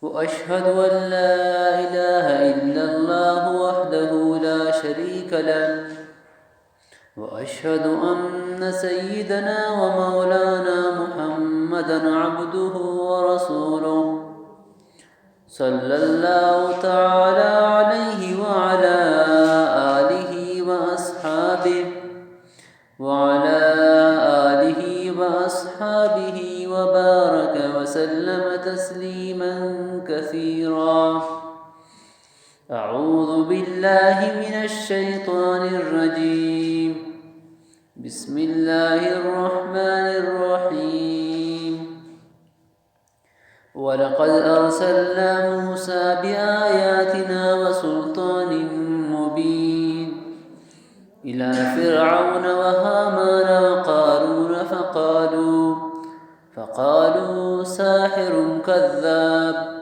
وأشهد أن لا إله إلا الله وحده لا شريك له، وأشهد أن سيدنا ومولانا محمدا عبده ورسوله، صلى الله تعالى عليه وعلى آله وأصحابه، وعلى آله وأصحابه وبارك وسلم تسليما كثيرا. أعوذ بالله من الشيطان الرجيم. بسم الله الرحمن الرحيم. ولقد أرسلنا موسى بآياتنا وسلطان مبين إلى فرعون وهامان وقارون فقالوا، فقالوا ساحر كذاب.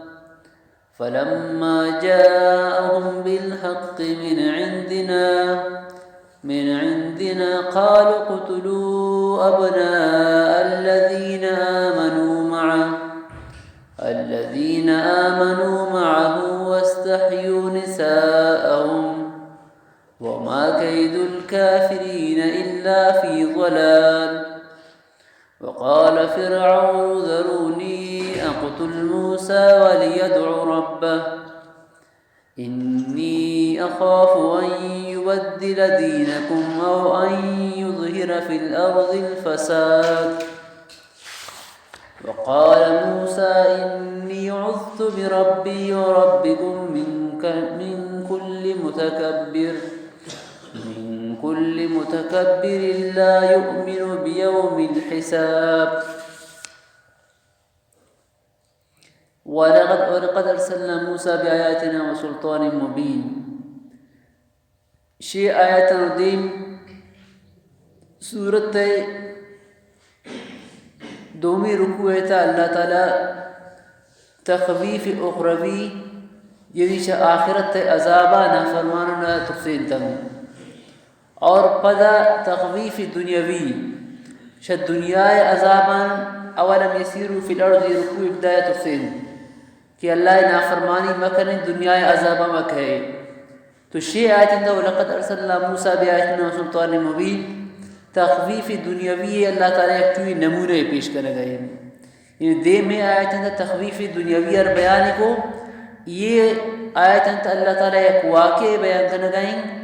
فلما جاءهم بالحق من عندنا، من عندنا قالوا اقتلوا أبناء الذين آمنوا معه، الذين آمنوا معه واستحيوا نساءهم، وما كيد الكافرين إلا في ضلال. وقال فرعون ذروني أقتل موسى وليدع ربه إني أخاف أن يبدل دينكم أو أن يظهر في الأرض الفساد. وقال موسى إني عذت بربي وربكم من ك-، من كل متكبر، من كل متكبر لا يؤمن بيوم الحساب. ولقد، ولقد أرسلنا موسى بآياتنا وسلطان مبين. شے آیاتاں دیم سورت ءِ دومی رکوع ءِ تہا اللہ تعالی تخویف اخروی، یعنی چہ آخرت ءِ عذابا نافرماناں ترسینتگ، اور پدا تخویف دنیاوی، چہ دنیا ءِ عذاباں، اولم یسیروا فی الارض، رکوع ابتدا ءَ ترسینت کہ اللہ ءِ نافرمانی مکنے، دنیا ءِ عذابا مکئے۔ تو شے آیت انت، ولقد ارسلنا موسیٰ بآیاتنا وسلطان مبین، تخویف دنیاوی ءِ اللہ تعالی یک ٹوئی نمونہ ءَ پیش کنگ ءَ انت۔ یعنی دیمی آیت انت تخویف دنیاوی ءَ بیان کو، یہ آیت انت اللہ تعالی یک واقعہ بیان کنگ ءَ انت،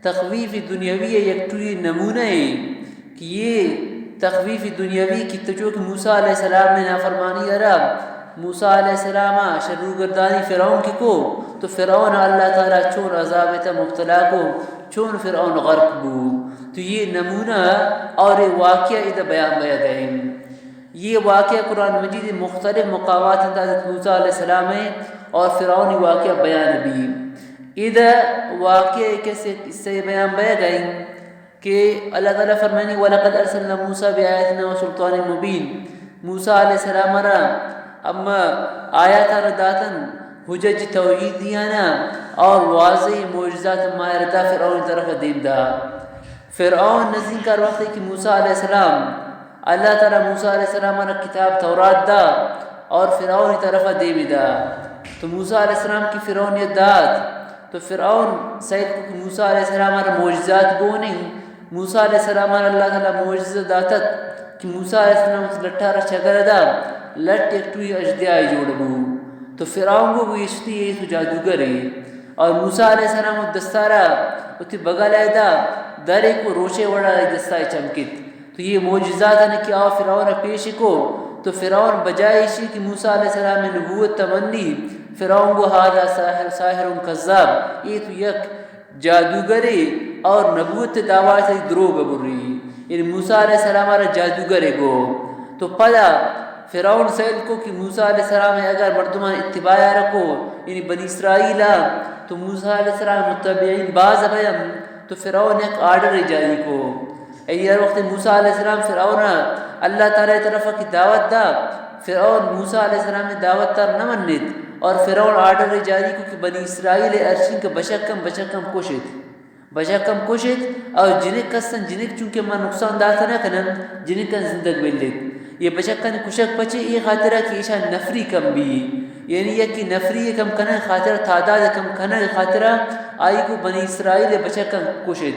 تخویف دنیاوی ءِ یک ٹوئی نمونہ ءَ کہ یہ تخویف دنیاوی کہ تو چو کہ موسیٰ علیہ السلام ءِ نافرمانی ءَ را، موسیٰ علیہ السلام ءَ شہ روگردانی فرعون کہ کو، تو فرعون ءَ اللہ تعالی چون عذاب ءِ تہا مبتلا کو، چون فرعون غرق بو، تو یہ نمونہ اور یہ واقعہ ادا بیان بیگ ءَ انت۔ یہ واقعہ قرآن مجید ءِ مختلف مقامات انت، حضرت موسیٰ علیہ السلام ءِ اور فرعون ءِ واقعہ بیان بی۔ ادا واقعہ ءِ کسے قصہ بیان بیگ ءَ انت کہ اللہ تعالی فرمانی، ولقد ارسلنا موسیٰ بآیاتنا وسلطان مبین۔ موسیٰ علیہ السلام ءَ را ہم آیات ءَ را داتن، حجج توحیدی آناں اور واضح معجزات ما ءَ را دا، فرعون ءِ طرف ءَ دیم دا۔ فرعون نزینکار وقتے کہ موسیٰ علیہ السلام، اللہ تعالی موسیٰ علیہ السلام ءَ را کتاب تورات دا اور فرعون ءِ طرف ءَ دیم دا۔ تو موسیٰ علیہ السلام کہ فرعون ءَ دات، تو فرعون سیل کو کہ موسیٰ علیہ السلام ءَ را معجزات گون انت۔ موسیٰ علیہ السلام ءَ را اللہ تعالی معجزہ داتت کہ موسیٰ علیہ السلام ءَ لٹ ءَ را چگر ءَ دا، لٹ یک ٹوئی اژدہا ءِ جوڑ بو۔ تو فرعون گو گوشتی اے تو جادوگر ئے۔ اور موسیٰ علیہ السلام ءِ دست ءَ را وتی بگل ءَ دا، درے کو روچے وڑا اے دست ءَ چمکت۔ تو یہ معجزات انت کہ آ فرعون ءَ پیش کو، تو فرعون بجائے ایشی کہ موسیٰ علیہ السلام ءِ نبوت ءَ منی، فرعون گو هذا ساحر، ساحر کذاب، اے تو یک جادوگرے اور نبوت ءِ دعویٰ ءَ دروگ بری۔ یعنی موسیٰ علیہ السلام ءَ را جادوگرے گو۔ تو پدا فرعون سیل کو کہ موسیٰ علیہ السلام ءِ اگر مردماں اتباع ءَ را کو، یعنی بنی اسرائیل ءَ، تو موسیٰ علیہ السلام ءِ متبعین باز بین۔ تو فرعون یک آرڈر جاری کو۔ اے ہر وقت موسیٰ علیہ السلام فرعون ءَ اللہ تعالی ءِ طرف ءَ کہ دعوت دا، فرعون موسیٰ علیہ السلام ءِ دعوت ءَ نہ منت اور فرعون آرڈر جاری کو کہ بنی اسرائیل ءِ ہرچین کہ بچکاں، بچکاں کشت۔ بچکاں کشت اور جنک کساں، جنک چونکہ ما نقصان دات نہ کنن، جنکاں زندگ بلت۔ یہ بچکانی کشگ پچے؟ یہ خاطرہ کہ ایشان نفری کم بی، یعنی یکی نفری کم کنگ خاطرہ، تعداد کم کنگ خاطرہ آئی گو بنی اسرائیل بچکان کشت۔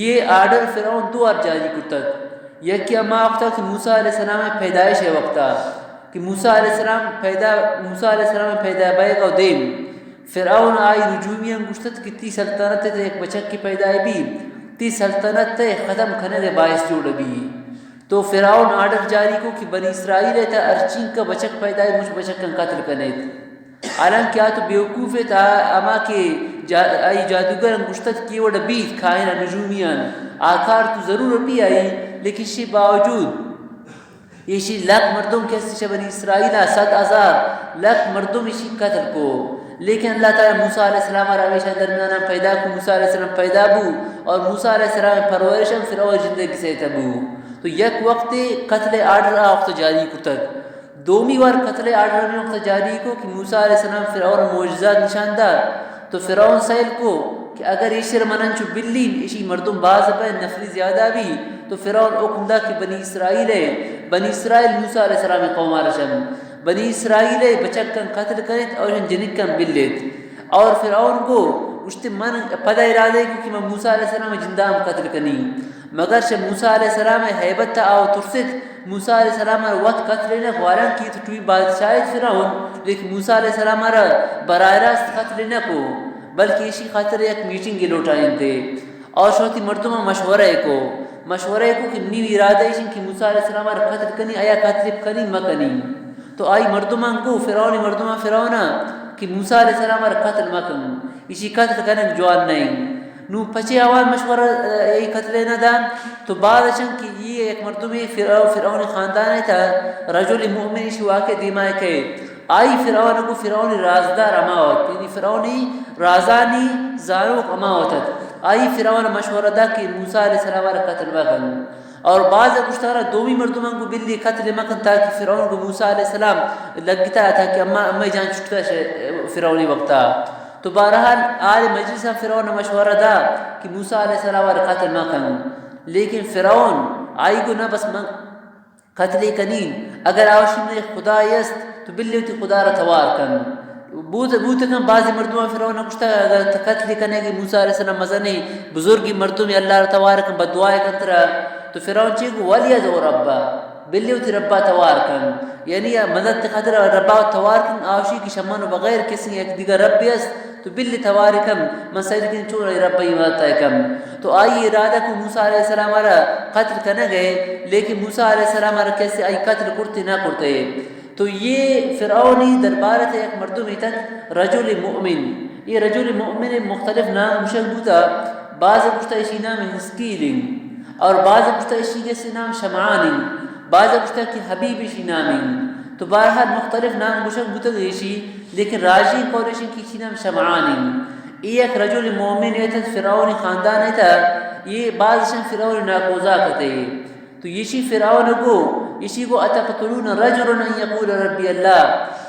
یہ آرڈر فرعون دو بار جاری کرتگ۔ یکی ہما وقتا کہ موسیٰ علیہ السلام پیدائش وقتا، کہ موسیٰ علیہ السلام پیدا، موسیٰ علیہ السلام پیدا بیگ و دیم فرعون آئی نجومیان گوشتت کہ تی سلطنت تے یک بچکی پیدا بی، تی سلطنت تے ختم کنگ باعث جوڑ بی۔ تو فرعون آرڈر جاری کو کہ بنی اسرائیل ء تہ ہرچینکہ بچک پیدا ء مچ بچکاں قتل کنیت۔ حالانکہ آ تو بیوقوف ات، آ ہما کہ جا-، آئی جادوگراں گوشتت کہ اے وڑ بیت، کاہن ء نجومیان، آ کار تو ضرور بی آئی، لیکن شی باوجود ایشی لک مردم کہ است شہ بنی اسرائیل ء صد ہزار لک مردم ایشی قتل کو۔ لیکن اللہ تعالی موسیٰ علیہ السلام ء را ہمیشہ درمیان ء پیدا کو، موسیٰ علیہ السلام پیدا بو اور موسیٰ علیہ السلام ء پرورش ہم فرعون جندے کسے تہ بو۔ تو یک وقتے قتل آرڈر آ وقت جاری کتگ۔ دومی وار قتل آرڈر ہمے وقت جاری کو کہ موسیٰ علیہ السلام فرعون معجزات نشان دات۔ تو فرعون سیل کو کہ اگر ایشر من انچو بلین، ایشی مردم باز بین، نفری زیادہ بی، تو فرعون حکم دا کہ بنی اسرائیل ء، بنی اسرائیل موسیٰ علیہ السلام ء قوم ء رشن، بنی اسرائیل ء بچکاں قتل کنیت اور جنکاں بلیت۔ اور فرعون گو گوشت من پدا ارادہ کو کہ من موسیٰ علیہ السلام ء جندا ہم قتل کنی۔ مگر شہ موسیٰ علیہ السلام ء ہیبت ء آو ترست، موسیٰ علیہ السلام ء وت قتل نہ کو، حالانکہ تو ٹوئی بادشاہ ات فرعون، لیکن موسیٰ علیہ السلام ء را براہ راست قتل نہ کو، بلکہ ایشی خاطر یک میٹنگ لوٹائینتے اور شوتی مردم مشورہ کو، مشورہ کو کہ منی ارادہ ایش کہ موسیٰ علیہ السلام ء را قتل کنی، آیا قتل کنی مکنی۔ تو آئی مردمان گو، فرعون مردمان فرعون کہ موسیٰ علیہ السلام ء را قتل مکن، ایشی قتل کنگ جوان نہیں۔ نوں پچے آوان مشورہ، ء، اے قتل نہ دان، تو بعد اچن کہ یہ یک مردمے فرعو-، فرعون خاندان ء تھا رجل مؤمن ایشی واقع دیما کئے۔ آئی فرعون کو فرعون رازدار ہما وت، یعنی فرعونی رازانی زاروک ہما وت ات۔ آئی فرعون مشورہ دا کہ موسیٰ علیہ السلام ء را قتل مکن۔ اور بعض گوشتارا دومی مردمان کو بلی قتل مکن تاکہ فرعون کو موسیٰ علیہ السلام لگتا تھا کہ اما، اما جان چھٹتا شے فرعونی وقتا۔ تو بہرحال، آل مجلس ء فرعون ء مشورہ دا کہ موسیٰ علیہ السلام ء را قتل مہ کن۔ لیکن فرعون آئی گو نہ، بس من قتلے کنین، اگر آوشی من خدائے است تو بلے وتی خدا را توار کن۔ بوت، بوت کن بعضی مردمان فرعون ء گوشتا اگر تو قتلے کنے کہ موسیٰ علیہ السلام مزنیں بزرگی مردمے، اللہ را توار کن، بددعائے کن ترا۔ تو فرعون چے گو؟ ولیدع ربہ، بلے وتی ربا توار کن، یعنی آ مدد تے خاطر ربا توار کن، آوشی کہ شمن و بغیر کسی یک دیگر ربے است، تو بلے توار کن، من سیر کن چون آئی ربا ای مدد تے کن۔ تو آئی ارادہ کو موسیٰ علیہ السلام را قتل کنگ ہے، لیکن موسیٰ علیہ السلام را کسی آئی قتل کرتے نہ کرتے۔ تو یہ فرعونی دربارت یک مردمے تک رجل مؤمن، یہ رجل مؤمن مختلف نام گوشگ بوتا، بعض گوشتا ایشی نام حزقیل انت اور بعض گوشتا ایشی کسی نام شمعان انت، بعض گوشتا کہ حبیب ایشی نام انت۔ تو بہرحال مختلف نام گوشگ بوتگ ایشی، لیکن راجی قول ایشی کہ ایشی نام شمعان انت۔ یہ یک رجل مؤمن ایتت، فرعون خاندان ایتا، یہ بعض شن فرعون ناکوزا کتے۔ تو ایشی فرعون گو، ایشی گو، اتقتلون رجلا ان یقول ربی اللہ،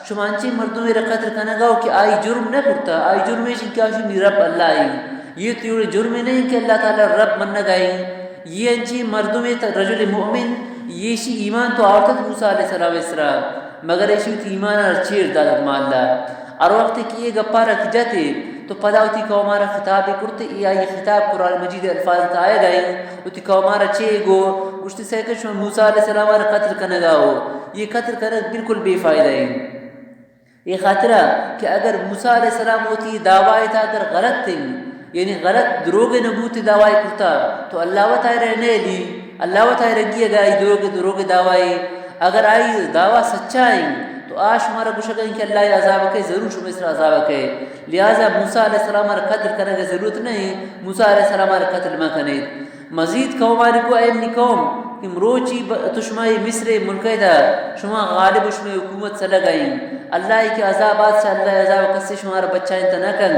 شما انچیں مردمے را قتل کنگا ہو کہ آئی جرم نہ کرتا، آئی جرم ایش کہ آشی منی رب اللہ ای۔ یہ تو جرم نہیں کہ اللہ تعالی رب منگا ای۔ یہ انچیں مردمے تا رجل مؤمن، ایشی ایمان تو آورتت موسیٰ علیہ السلام اسرا، مگر ایشی وتی ایمان را چیر داتت مالا۔ ہر وقت کہ یہ گپا را کہ جتے، تو پدا وتی قوما را خطابے کرتے، اے آئی خطاب قرآن مجید الفاظ تا آئے گئے، وتی قوما را چے گو؟ گوشتی سیکل شما موسیٰ علیہ السلام را قتل کنگا ہو، یہ قتل کنگ بالکل بے فائدہ ہے۔ یہ خاطرہ کہ اگر موسیٰ علیہ السلام وتی دعوی تا اگر غلط ہیں، یعنی غلط دروغ نبوت دعوی کرتا، تو اللہ وت آئے رہ نیلی، اللہ وت آئے رگی اگر آئی دروغ، دروغ دعوی، اگر آئی دعوی سچا ہیں، تو آ شمارا گوشگا ہیں کہ اللہ عذاب کے، ضرور شما اسرا عذاب کے۔ لہذا موسیٰ علیہ السلام را قتل کنگ ضرورت نہیں، موسیٰ علیہ السلام را قتل مہ کنے۔ مزید قومانی گو، اے منی قوم، کہ مروچی ب-، تو شما اے مصر ملک ء دا، شما غالب و شما حکومت سلگ آئی۔ اللہ ء کہ عذاب آت، چہ اللہ ء عذاب کسے شما را بچائینت نہ کن۔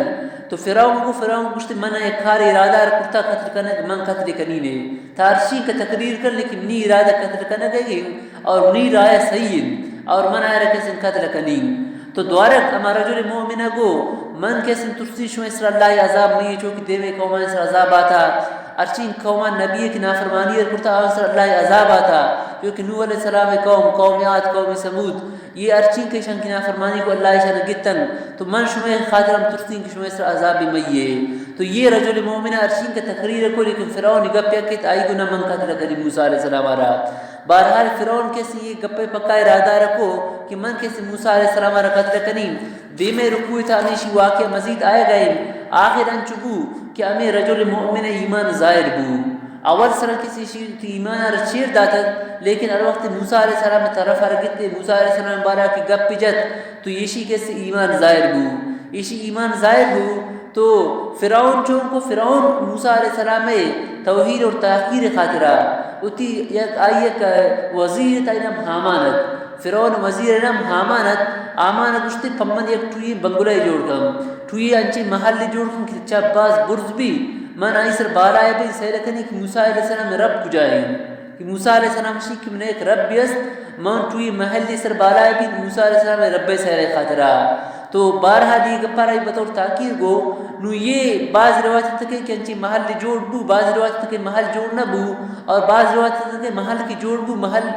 تو فرعون گو، فرعون گوشت، من اے کار ارادہ ار کرتا قتل کنگ، من قتل کنی نے۔ تارشی کا تقریر کن، لیکن منی ارادہ قتل کنگ ہے اور منی رائے صحیح ہے اور من آئے را کسے قتل کنی۔ تو دوارگ ہما رجل مؤمن گو، من کسے ترسی شما اسرا اللہ عذاب نہیں، چونکہ دیمے قوم اسرا عذاب آتا۔ ہرچین قومان نبی کہ نافرمانی ار کرتا، آوان سر اللہ عذاب آتا، کیونکہ نوح علیہ السلام قوم، قوم عاد، قوم ثمود، یہ ہرچین کہ شان کی نافرمانی کو اللہ شان گتن، تو من شمے خاطر ہم ترسین کہ شمے سر عذاب بھی مئیے۔ تو یہ رجل مومن ہرچین کہ تقریر کو، لیکن فرعون گپ یک کہ آئی گنا من قتل کری موسیٰ علیہ السلام آرا۔ بہرحال فرعون کسی یہ گپے پکا ارادہ رکھو کہ من کسی موسیٰ علیہ السلام آرا قتل کنی۔ دیمے رکوع تھا ہمیشی واقعہ مزید آئے گئے۔ آخر انچو بو کہ ہمیں رجل مومن ایمان ظاہر بو۔ اول سر کسی شی تی ایمان ار چیر داتت، لیکن ہر وقت موسیٰ علیہ السلام طرف ار گتے، موسیٰ علیہ السلام بارا کی گپ جت، تو ایشی کسی ایمان ظاہر بو۔ ایشی ایمان ظاہر بو، تو فرعون چون کو، فرعون موسیٰ علیہ السلام توہین اور تحقیر خاطرہ، اتی یک آئی یک وزیر تا نام ہامان ات۔ فرعون وزیر نام ہامان ات۔ ہامان گوشتی، پمن یک ٹوئی بنگلہ جوڑ کن، ٹوئی انچی محل جوڑ کن کہ چپ باز برز بی، من آئی سر بالا بی سیل کنی کہ موسیٰ علیہ السلام رب کجائیں۔ کہ موسیٰ علیہ السلام شی کہ من ایک رب بیست، من ٹوئی محل سر بالا بی موسیٰ علیہ السلام رب سیل خاطرہ۔ تو بارہا دی گپارا بطور تاکیر گو، نو یہ بعض روایت تکے کہ انچی محل جوڑ بو، بعض روایت تکے محل جوڑ نہ بو، اور بعض روایت تکے محل کی جوڑ بو، محل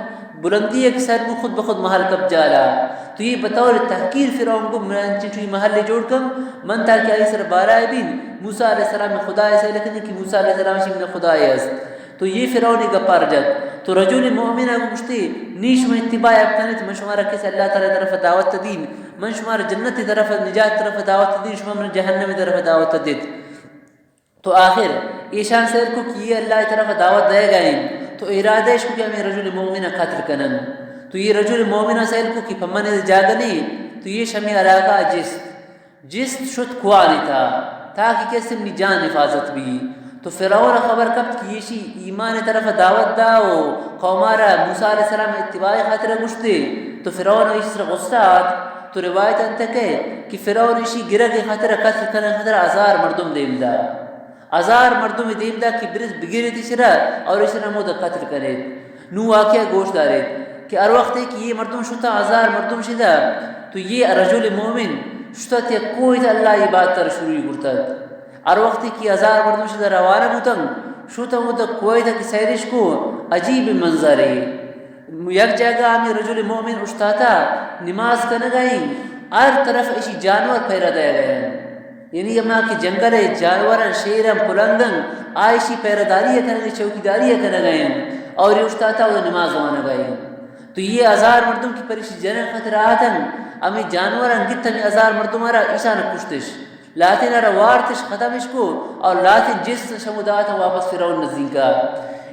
بلندی ایک سر بو، خود بخود محل کپ جالا۔ تو یہ بطور تحقیر فرعون کو، من انچی ٹوئی محل جوڑ کم، من تاکہ آئی سر بارا بین، موسیٰ علیہ السلام خدا ایسا لکھنے کہ موسیٰ علیہ السلام شی من خدا ایست۔ تو یہ فرعون گپار جت۔ تو رجل مومن اگو گوشتے، نی شما اتباع اب کنت، من شمارا کس اللہ تعالی طرف دعوت دین، من شمارا جنت طرف، نجات طرف دعوت دین، شما من جہنم طرف دعوت دیت۔ تو آخر ایشان سیر کو کہ یہ اللہ طرف دعوت دے گئے، تو ارادہ اش کو کہ ہمیں رجل مومن قتل کنن۔ تو یہ رجل مومن سیر کو کہ پمن جاگہ نہیں، تو یہ شمی علاقہ جست جست شت کوہانی تہا، تاکہ کسے منی جان حفاظت بی۔ تو فرعون خبر کپت کہ ایشی ایمان طرف دعوت دا و قومارا موسیٰ علیہ السلام اتباع خاطر گوشتے۔ تو فرعون ایشی سر غصہ آت۔ تو روایت انت کہ، کہ فرعون ایشی گرگ خاطر، قتل کنگ خاطر ہزار مردم دیم دا۔ ہزار مردم دیم دا کہ برز بگیریت ایشرا اور ایشرا مودا قتل کنیت۔ نوں واقعہ گوش داریت کہ ہر وقتے کہ یہ مردم شتا، ہزار مردم شدا، تو یہ رجل مومن شتا تیا کوہ تا اللہ عبادت را شروع کرتت۔ ہر وقتے کہ ہزار مردم شدا روانہ بوتن، شتا اودا کوہ تا کہ سیرش کو، عجیب منظرے۔ یک جاگہ ہمیں رجل مومن اشتاتا نماز کنگائیں، ہر طرف اشی جانور پیرا دے گئے۔ یعنی ہما کہ جنگل ء جانوراں، شیراں، پلنگاں، آ ایشی پیرہ داری ء کنگ ء چوکیداری ء کنگ ء انت اور یہ اشتاتا و نماز وانگ ء انت۔ تو یہ ہزار مردم کہ پر ایشی جنگ خاطر آتن، ہمیں جانوراں گت ہمیں ہزار مردم را ایشان کشتش، لاتین را وارتش، ختمش کو اور لاتین جست شمودات واپس فرعون نزدیکا۔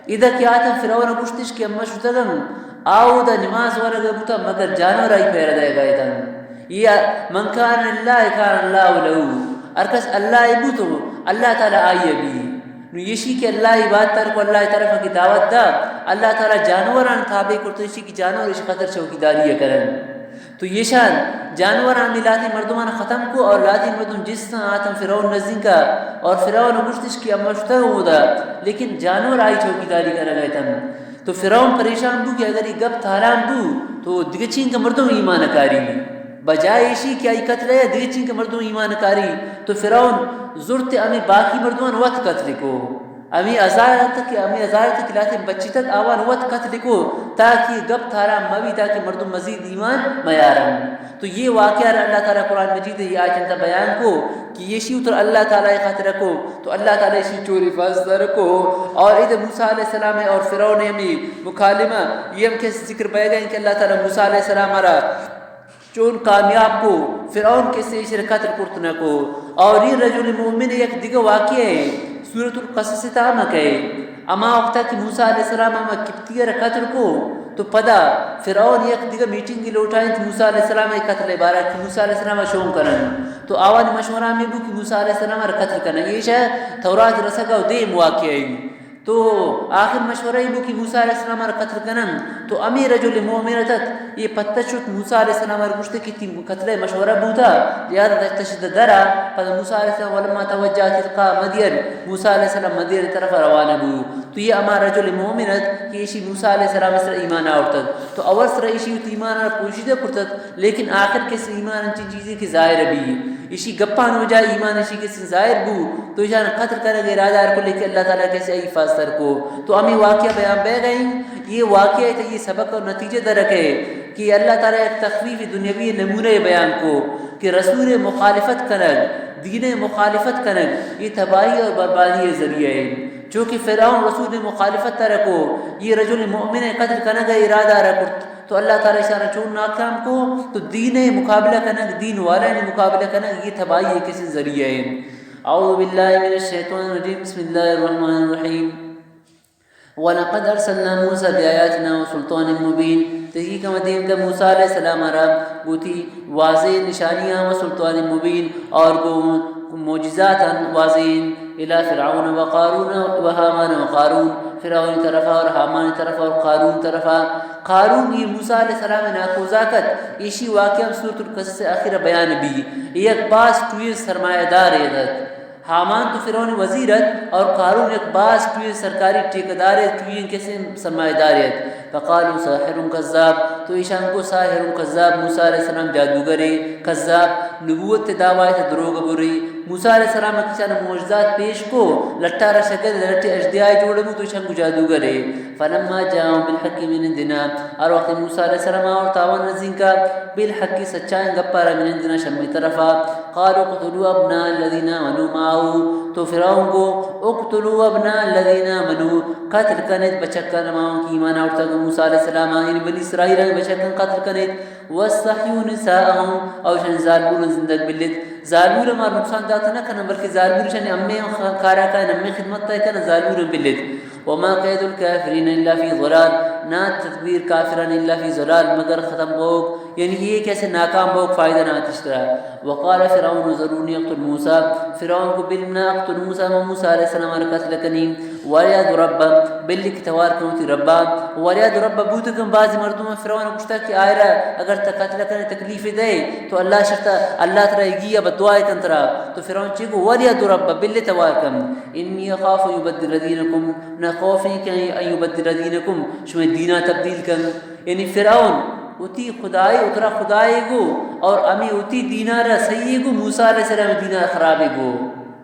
ادا کہ آتن فرعون گشتش کہ اما شتگن، آودا نماز ورگ بوتا مگر جانور آئی پیرہ دے گئے تن۔ یا من کان للہ کان اللہ لہو، ہر کس اللہ ء بوت و اللہ تعالی آئی ء بی۔ نو ایشی کہ اللہ ء عبادت ء کو، اللہ ء طرف ء کہ دعوت دا، اللہ تعالی جانوران تابع کرتو، ایشی کہ جانور ایشی خاطر چوکیداری ء کرن۔ تو ایشان جانوران ہمیں لاتیں مردمان ختم کو اور لاتیں مردم جستان آتن فرعون نزدیکا اور فرعون گوشتش کہ اما شتگ اودا، لیکن جانور آئی چوکیداری کنگ ء تن۔ تو فرعون پریشان بو کہ اگر یہ گپ تالان بو تو دگہ چینکہ مردم ایمان کاری۔ بجائے ایشی کہ آئی قتل ہے، دگہ چینکہ مردم ایمان کاری۔ تو فرعون زرت ہمیں باقی مردمان وت قتل کو۔ ہمیں ہزار تک، ہمیں ہزار تک لاتیں بچی تک آوان وت قتل کو تاکہ گپ تالان مبی، تاکہ مردم مزید ایمان میارن۔ تو یہ واقعہ را اللہ تعالی قرآن مجید ء یہ آیت انت بیان کو کہ یہ شی اتر اللہ تعالی خاطر کو، تو اللہ تعالی شی چوری فاستر کو۔ اور ادھر موسیٰ علیہ السلام اور فرعون ہمیں مکالمہ یہ ہم کس ذکر بہ گئے کہ اللہ تعالی موسیٰ علیہ السلام را چون کامیاب کو، فرعون کسے ایشر قتل کرت نہ کو۔ اور یہ رجل مومن یک دگہ واقعہ ہے، سورۃ القصص تام ہے۔ اما وقتا کہ موسیٰ علیہ السلام ہما قبطی را قتل کو، تو پدا فرعون یک دگہ میٹنگ لوٹائیں تو موسیٰ علیہ السلام ء قتل بارہ کہ موسیٰ علیہ السلام شون کنن۔ تو آوانی مشورہ ہمیں بو کہ موسیٰ علیہ السلام را قتل کنن۔ یہ شہ تورات رسگا و دیم واقعہ ہے۔ تو آخر مشورہ ای بو کہ موسیٰ علیہ السلام را قتل کنن۔ تو ہمیں رجل مومن اتت، یہ پتہ شت موسیٰ علیہ السلام را گوشتے کہ تی قتل مشورہ بوتا، لہذا دشت شد درا۔ پدا موسیٰ علیہ السلام ولما توجہ تلقاء مدین، موسیٰ علیہ السلام مدین طرف روانہ بو۔ تو یہ ہما رجل مومن ات کہ ایشی موسیٰ علیہ السلام سر ایمان آورتت۔ تو اول سر ایشی وتی ایمان را پوشیدہ کرتت، لیکن آخر کس ایمان انچیں چیزے کہ ظاہر بی۔ ایشی گپانی وجہ ایمان ایشی کسیں ظاہر بو، تو ایشان قتل کنگ ءِ ارادہ ہر کلے کہ اللہ تعالیٰ کسے آئی حفاظت ءَ کو۔ تو ہمے واقعہ بیان بیگ ءَ ایں، یہ واقعہ ءِ تہ یہ سبق اور نتیجہ درک ہے کہ اللہ تعالیٰ یک تخفیف دنیاوی نمونہ بیان کو کہ رسول مخالفت کنگ، دین مخالفت کنگ، یہ تباہی اور بربادی ذریعہ ہے۔ چونکہ فرعون رسول مخالفت ءَ را کو، یہ رجل مؤمن ءِ قتل کنگ ءِ ارادہ را کرت۔ تو اللہ تعالیٰ ایشاں را چون ناکام کو؟ تو دین ءِ مقابلہ کنگ، دین والانی مقابلہ کنگ، یہ تباہی ءِ کسیں ذریعہ ہے۔ اعوذ باللہ من الشیطان الرجیم، بسم اللہ الرحمن الرحیم۔ ولقد ارسلنا موسى بآياتنا وسلطان مبين، تحقیق ما دیم دہ موسیٰ علیہ السلام ءَ را گوتی واضح نشانیاں و سلطان مبین اور گو معجزاتاں واضح الی فرعون و قارون و ہامان و قارون، فرعون طرفا اور ہامان طرفا اور قارون طرفا۔ قارون یہ موسیٰ علیہ السلام ءِ ناکوزاتک ات، ایشی واقعہ ہم سورۃ القصص ءِ آخر ءَ بیان بی۔ یہ یک باز ٹوئیں سرمایہ دارے ات۔ ہامان تو فرعون ءِ وزیر ات اور قارون یک باز ٹوئیں سرکاری ٹھیکیدارے، ٹوئیں کسیں سرمایہ دارے ات۔ فقالوا ساحر کذاب، تو ایشان کو ساحر کذاب، موسیٰ علیہ السلام جادوگرے، کذاب، نبوت ءِ دعوی ءَ دروگ برے۔ موسیٰ علیہ السلام ءَ کہ ایشان معجزات پیش کو، لٹا را شکل لٹے اژدہائے جوڑ بو، تو ایشان کو جادوگرے۔ فلما جاءهم بالحق من عندنا، ہر وقت موسیٰ علیہ السلام آورت آوان نزینکا بالحق، سچائیں گپا را، من عندنا، شمی طرفا۔ قالوا اقتلوا ابناء الذين آمنوا معه، تو فرعون گو اقتلوا ابناء الذين آمنوا، قتل کنیت بچکان ہمایاں کہ ایمان آورتگ موسیٰ علیہ السلام ءَ، یعنی بنی اسرائیل ءِ بچکان قتل کنیت۔ واستحيوا نساءهم، او شن زالبول زندگ بلیت۔ زالبول ما نقصان دات نہ کنن، بلکہ زالبول شن امے کارا کن، امے خدمت ءَ کن، زالبول بلیت۔ وما كيد الكافرين إلا في ضلال، نہ تدبیر کافران الا فی ضلال، مگر ختم بوگ، یعنی یہ کسے ناکام بوگ، فائدہ نہ اتش ترا۔ وقال فرعون ذروني أقتل موسى، فرعون گو بل منا أقتل موسى، من موسیٰ علیہ السلام ءَ را قتل کنی، وليدع ربه، بل کہ توار کن وتی ربا، وليدع ربه، بوت کن بعضی مردم فرعون گوشتا کہ آئرا اگر تا قتل کنے تکلیف دے تو اللہ شرطا، اللہ ترا ایگی یا بددعا کن ترا، تو فرعون چی گو، وليدع ربه، بل توار کن، إني أخاف أن يبدل دينكم، نہ خوف ایں کہ أن يبدل دينكم، شمئے دینا تبدیل کن۔ یعنی فرعون وتی خدائے، اترا خدائے گو، اور ہمے وتی دینا را صحیح گو، موسیٰ علیہ السلام دینا خرابے گو۔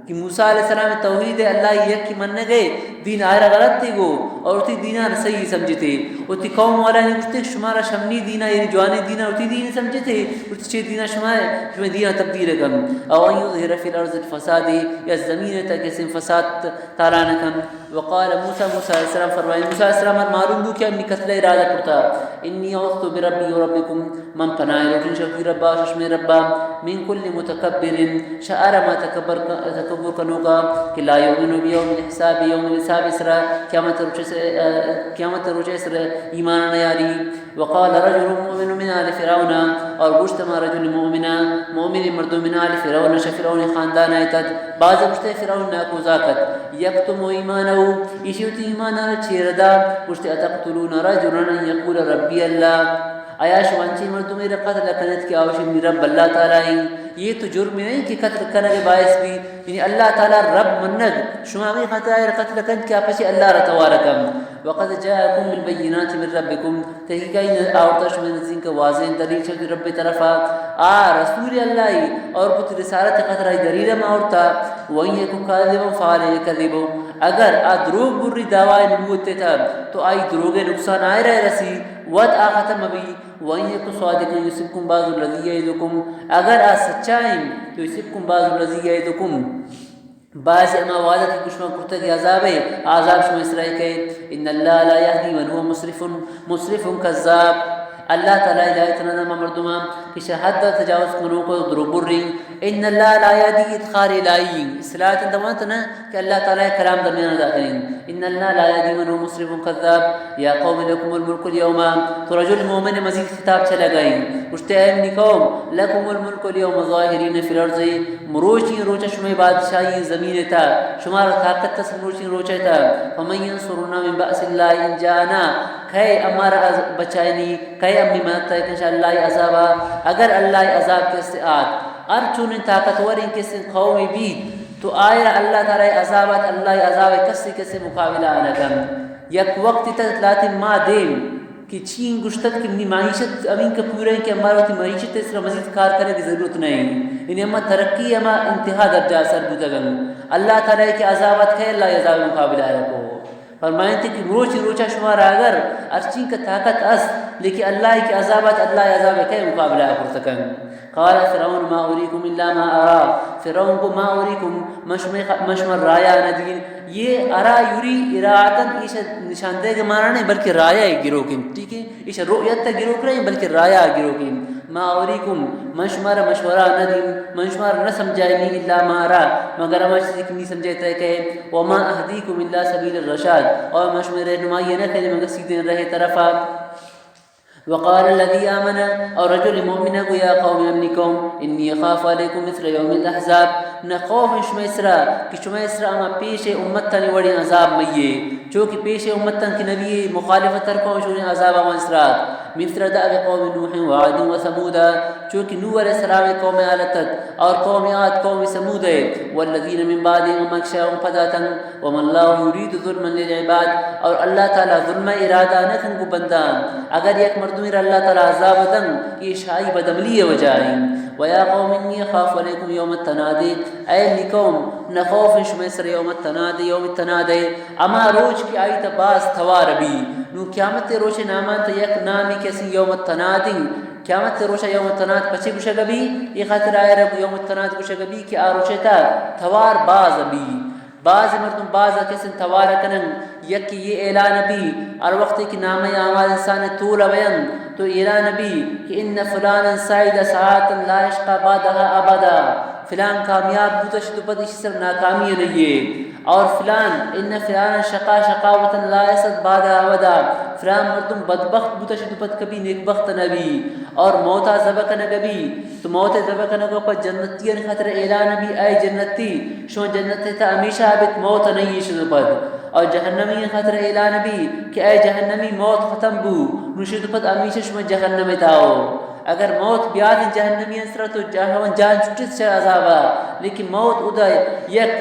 کہ موسیٰ علیہ السلام توحید اللہ یکی منگے، دین آئرا غلط تے گو، اور وتی دینا را صحیح سمجھتے۔ وتی قوم والا نے گوشتے کہ شمارا شمنی دینا، یعنی جوانی دینا، وتی دین سمجھتے، وتی چے دینا شما، شما دینا تبدیل کن۔ أو أن يظهر في الأرض الفساد، یا زمین تا کسے فساد تالان کن۔ وقال موسى، موسیٰ علیہ السلام فرمائے، موسیٰ علیہ السلام ءَ معلوم بو کہ ہمے قتل ءِ ارادہ کرتا، إني عذت بربي وربكم، من پناہ لوٹن شفی ربا، ششمے ربا، من كل متكبر، شہ ہر ہما تکبر، تکبر کنوکا، کہ لا يؤمن بيوم الحساب، یوم الحساب ءِ سرا، قیامت روچ ءِ سرا، قیامت روچ ءِ سرا ایمان نیاری۔ وقال رجل مؤمن من آل فرعون، اور گوشت ہما رجل مؤمنا، مؤمن مردم من آل فرعون، شہ فرعون خاندان ءَ ات، بعض گوشتے فرعون ناکوزاتک ات، يكتم إيمانه، ایشی وتی ایمان ءَ چیر دا، گوشتے أتقتلون رجلا أن يقول ربي الله، آیا شما انچیں مردمے را قتل کنت کہ آ گوشی منی رب اللہ تعالیٰ ایں؟ یہ تو جرم نہیں کہ قتل کنگ باعث بی، یعنی اللہ تعالیٰ رب منگ، شما ہمے خاطر آئی را قتل کنت کہ آ پچے اللہ را توار کن۔ وقد جاءكم بالبينات من ربكم، تحقیقا این آورتا شما نزدیک واضح دلیل شد رب طرفا، آ رسول اللہ ای اور بت رسالت خاطر آئی دلیل ہم آورتا۔ وإن يك كاذبا فعليه كذبه، اگر آ دروگ بری دعوی نبوت تا، تو آئی دروگ نقصان آئرا رسی، وت آ ختم بی۔ وإن يك صادقا يصبكم بعض الذي يعدكم، اگر آ سچائیں تو يصبكم بعض الذي يعدكم، بعض ہما وعدہ کہ گوش ما کرتگ عذاب ہے، عذاب شما اسرائیل کئے۔ إن الله لا يهدي من هو مسرف، مسرف كذاب۔ اللہ تعالیٰ ہدایت نہ دا ہما مردماں کہ شہ حد تجاوز کنوک و دروبریں۔ إن الله لا يهدي، اذخار الہی، اصلاحات دوانت نہ کہ اللہ تعالیٰ کلام درمیان داخلیں۔ إن الله لا يهدي من هو مسرف كذاب۔ يا قوم لكم الملك اليوم، تو رجل مومن مزید خطاب چہ لگائیں۔ گوشتے اے منی قوم، لكم الملك اليوم ظاهرين في الأرض، مروچی روچ شمئے بادشاہی زمین تا، شمارا طاقت اس مروچی روچ تا۔ فمن ينصرنا من بأس الله إن جاءنا، کئے امارا از بچائینی، کئے امی مدد تا کہ اللہ عذابا، اگر اللہ عذاب کسے آت، ہر چونیں طاقتوریں کسے قومی بیت، تو آئرا اللہ تعالیٰ عذابات، اللہ عذاب کسے کسے مقابلہ نہ کن۔ یک وقت تا لاتیں ما دیم کہ چین گوشتگ کہ منی معیشت ہمینکہ پورا ایں کہ اما وتی معیشت ءِ سرا مزید کار کنگ ءِ ضرورت نہ ایں، یعنی اما ترقی ءِ ہما انتہا درجہ ءَ سر بوتگ اَنت۔ اللہ تعالیٰ کہ عذاب ات، کئے اللہ ءِ عذاب ءِ مقابلہ ءَ کو؟ فرمائیت کہ روچ روچا شمارا اگر ہرچین کہ طاقت است، لیکن اللہ کہ عذاب ات، اللہ ءِ عذاب ءَ کئے مقابلہ ءَ کرت کنت؟ قال فرعون ما أريكم إلا ما أرى۔ فرعون گو ما أريكم، من شمئے خ-، من شمارا رایا نہ دئیں۔ یہ أرى يري إراءة، ایشی نشان دئیگ ءِ مانا نہ ایں، بلکہ رایا ءِ گروک ایں، ٹھیک ہے؟ ایشی رؤیت ءِ گروک نہ ایں، بلکہ رایا ءِ گروک ایں۔ ما أريكم، من شمارا مشورہ نہ دئیں، من شمارا نہ سمجھائینی، إلا ما أرى، مگر ہما چیزے کہ منی سمجھ ءِ تہ ءَ کئے۔ وما أهديكم إلا سبيل الرشاد، اور من شمئے رہنمائی نہ کنیں مگر سیدھیں راہ ءِ طرفا۔ وقال الذي آمن، اور رجل مومن گو، يا قوم، اے منی قوم، إني أخاف عليكم مثل يوم الأحزاب، نہ خوف ایں شمئے سرا کہ شمئے سرا ہما پیشیں امتانی وڑیں عذاب مئیے، چو کہ پیشیں امتاں کہ نبی ءِ مخالفت ءَ کو، شونیں عذاب آوان سرا، مثل دأب قوم نوح وعاد وثمود، چو کہ نوح علیہ السلام ءِ قوم ءِ حالت ات، اور قوم عاد، قوم ثمود ءِ، والذين من بعدهم، ہما کہ آوان پدا اتنت، وما الله يريد ظلما للعباد، اور اللہ تعالیٰ ظلم ءِ ارادہ نہ کنت گو بنداں۔ اگر یک مردمے را اللہ تعالیٰ عذاب دنت، ایش آئی بدعملی ءِ وجہ ایں۔ ويا قوم إني أخاف عليكم يوم التنادي، اے منی قوم، نہ خوف ایں شمئے سرا یوم التنادی، یوم التنادی، ہما روچ کہ آئی تہ باز توار بی۔ نوں قیامت ءِ روچ ءِ نامان تہ یک نامے کہ است ایں یوم التنادی۔ قیامت ءِ روچا یوم التناد پچے گوشگ بی؟ اے خاطر آئی را یوم التناد گوشگ بی کہ آ روچ ءِ تہ توار باز بی۔ باز مردم باز کسیں توار کنن، یکے یہ اعلان بی، ہر وقتے کہ نامہ اعمال انسان ءِ تول بینت تو اعلان بی کہ إن فلانا صعد صعودا لا يشقى بعدها أبدا، فلان کامیاب بوت، شد پد ایشی سر ناکامی نئیے، اور فلان، إن فلانا شقى شقاوة لا يسعد بعدها أبدا، فلان مردم بدبخت بوت، شد پد کبھی نیک بخت نہ بی، اور موتا ذبح کنگ بی، تو موت ءِ ذبح کنگ ءَ پد جنتیانی خاطر اعلان بی، اے جنتی، شما جنت ءِ تہ ہمیشہ بیت، موت نہ ایش پد۔ اور جہنمیانی خاطر اعلان بی کہ اے جہنمی، موت ختم بو، نوں شد پد ہمیشہ شما جہنم ءِ تہ ہو۔ اگر موت بیات جہنمیانی سرا تو جہان جان چھٹت چہ عذابا، لیکن موت ادا یک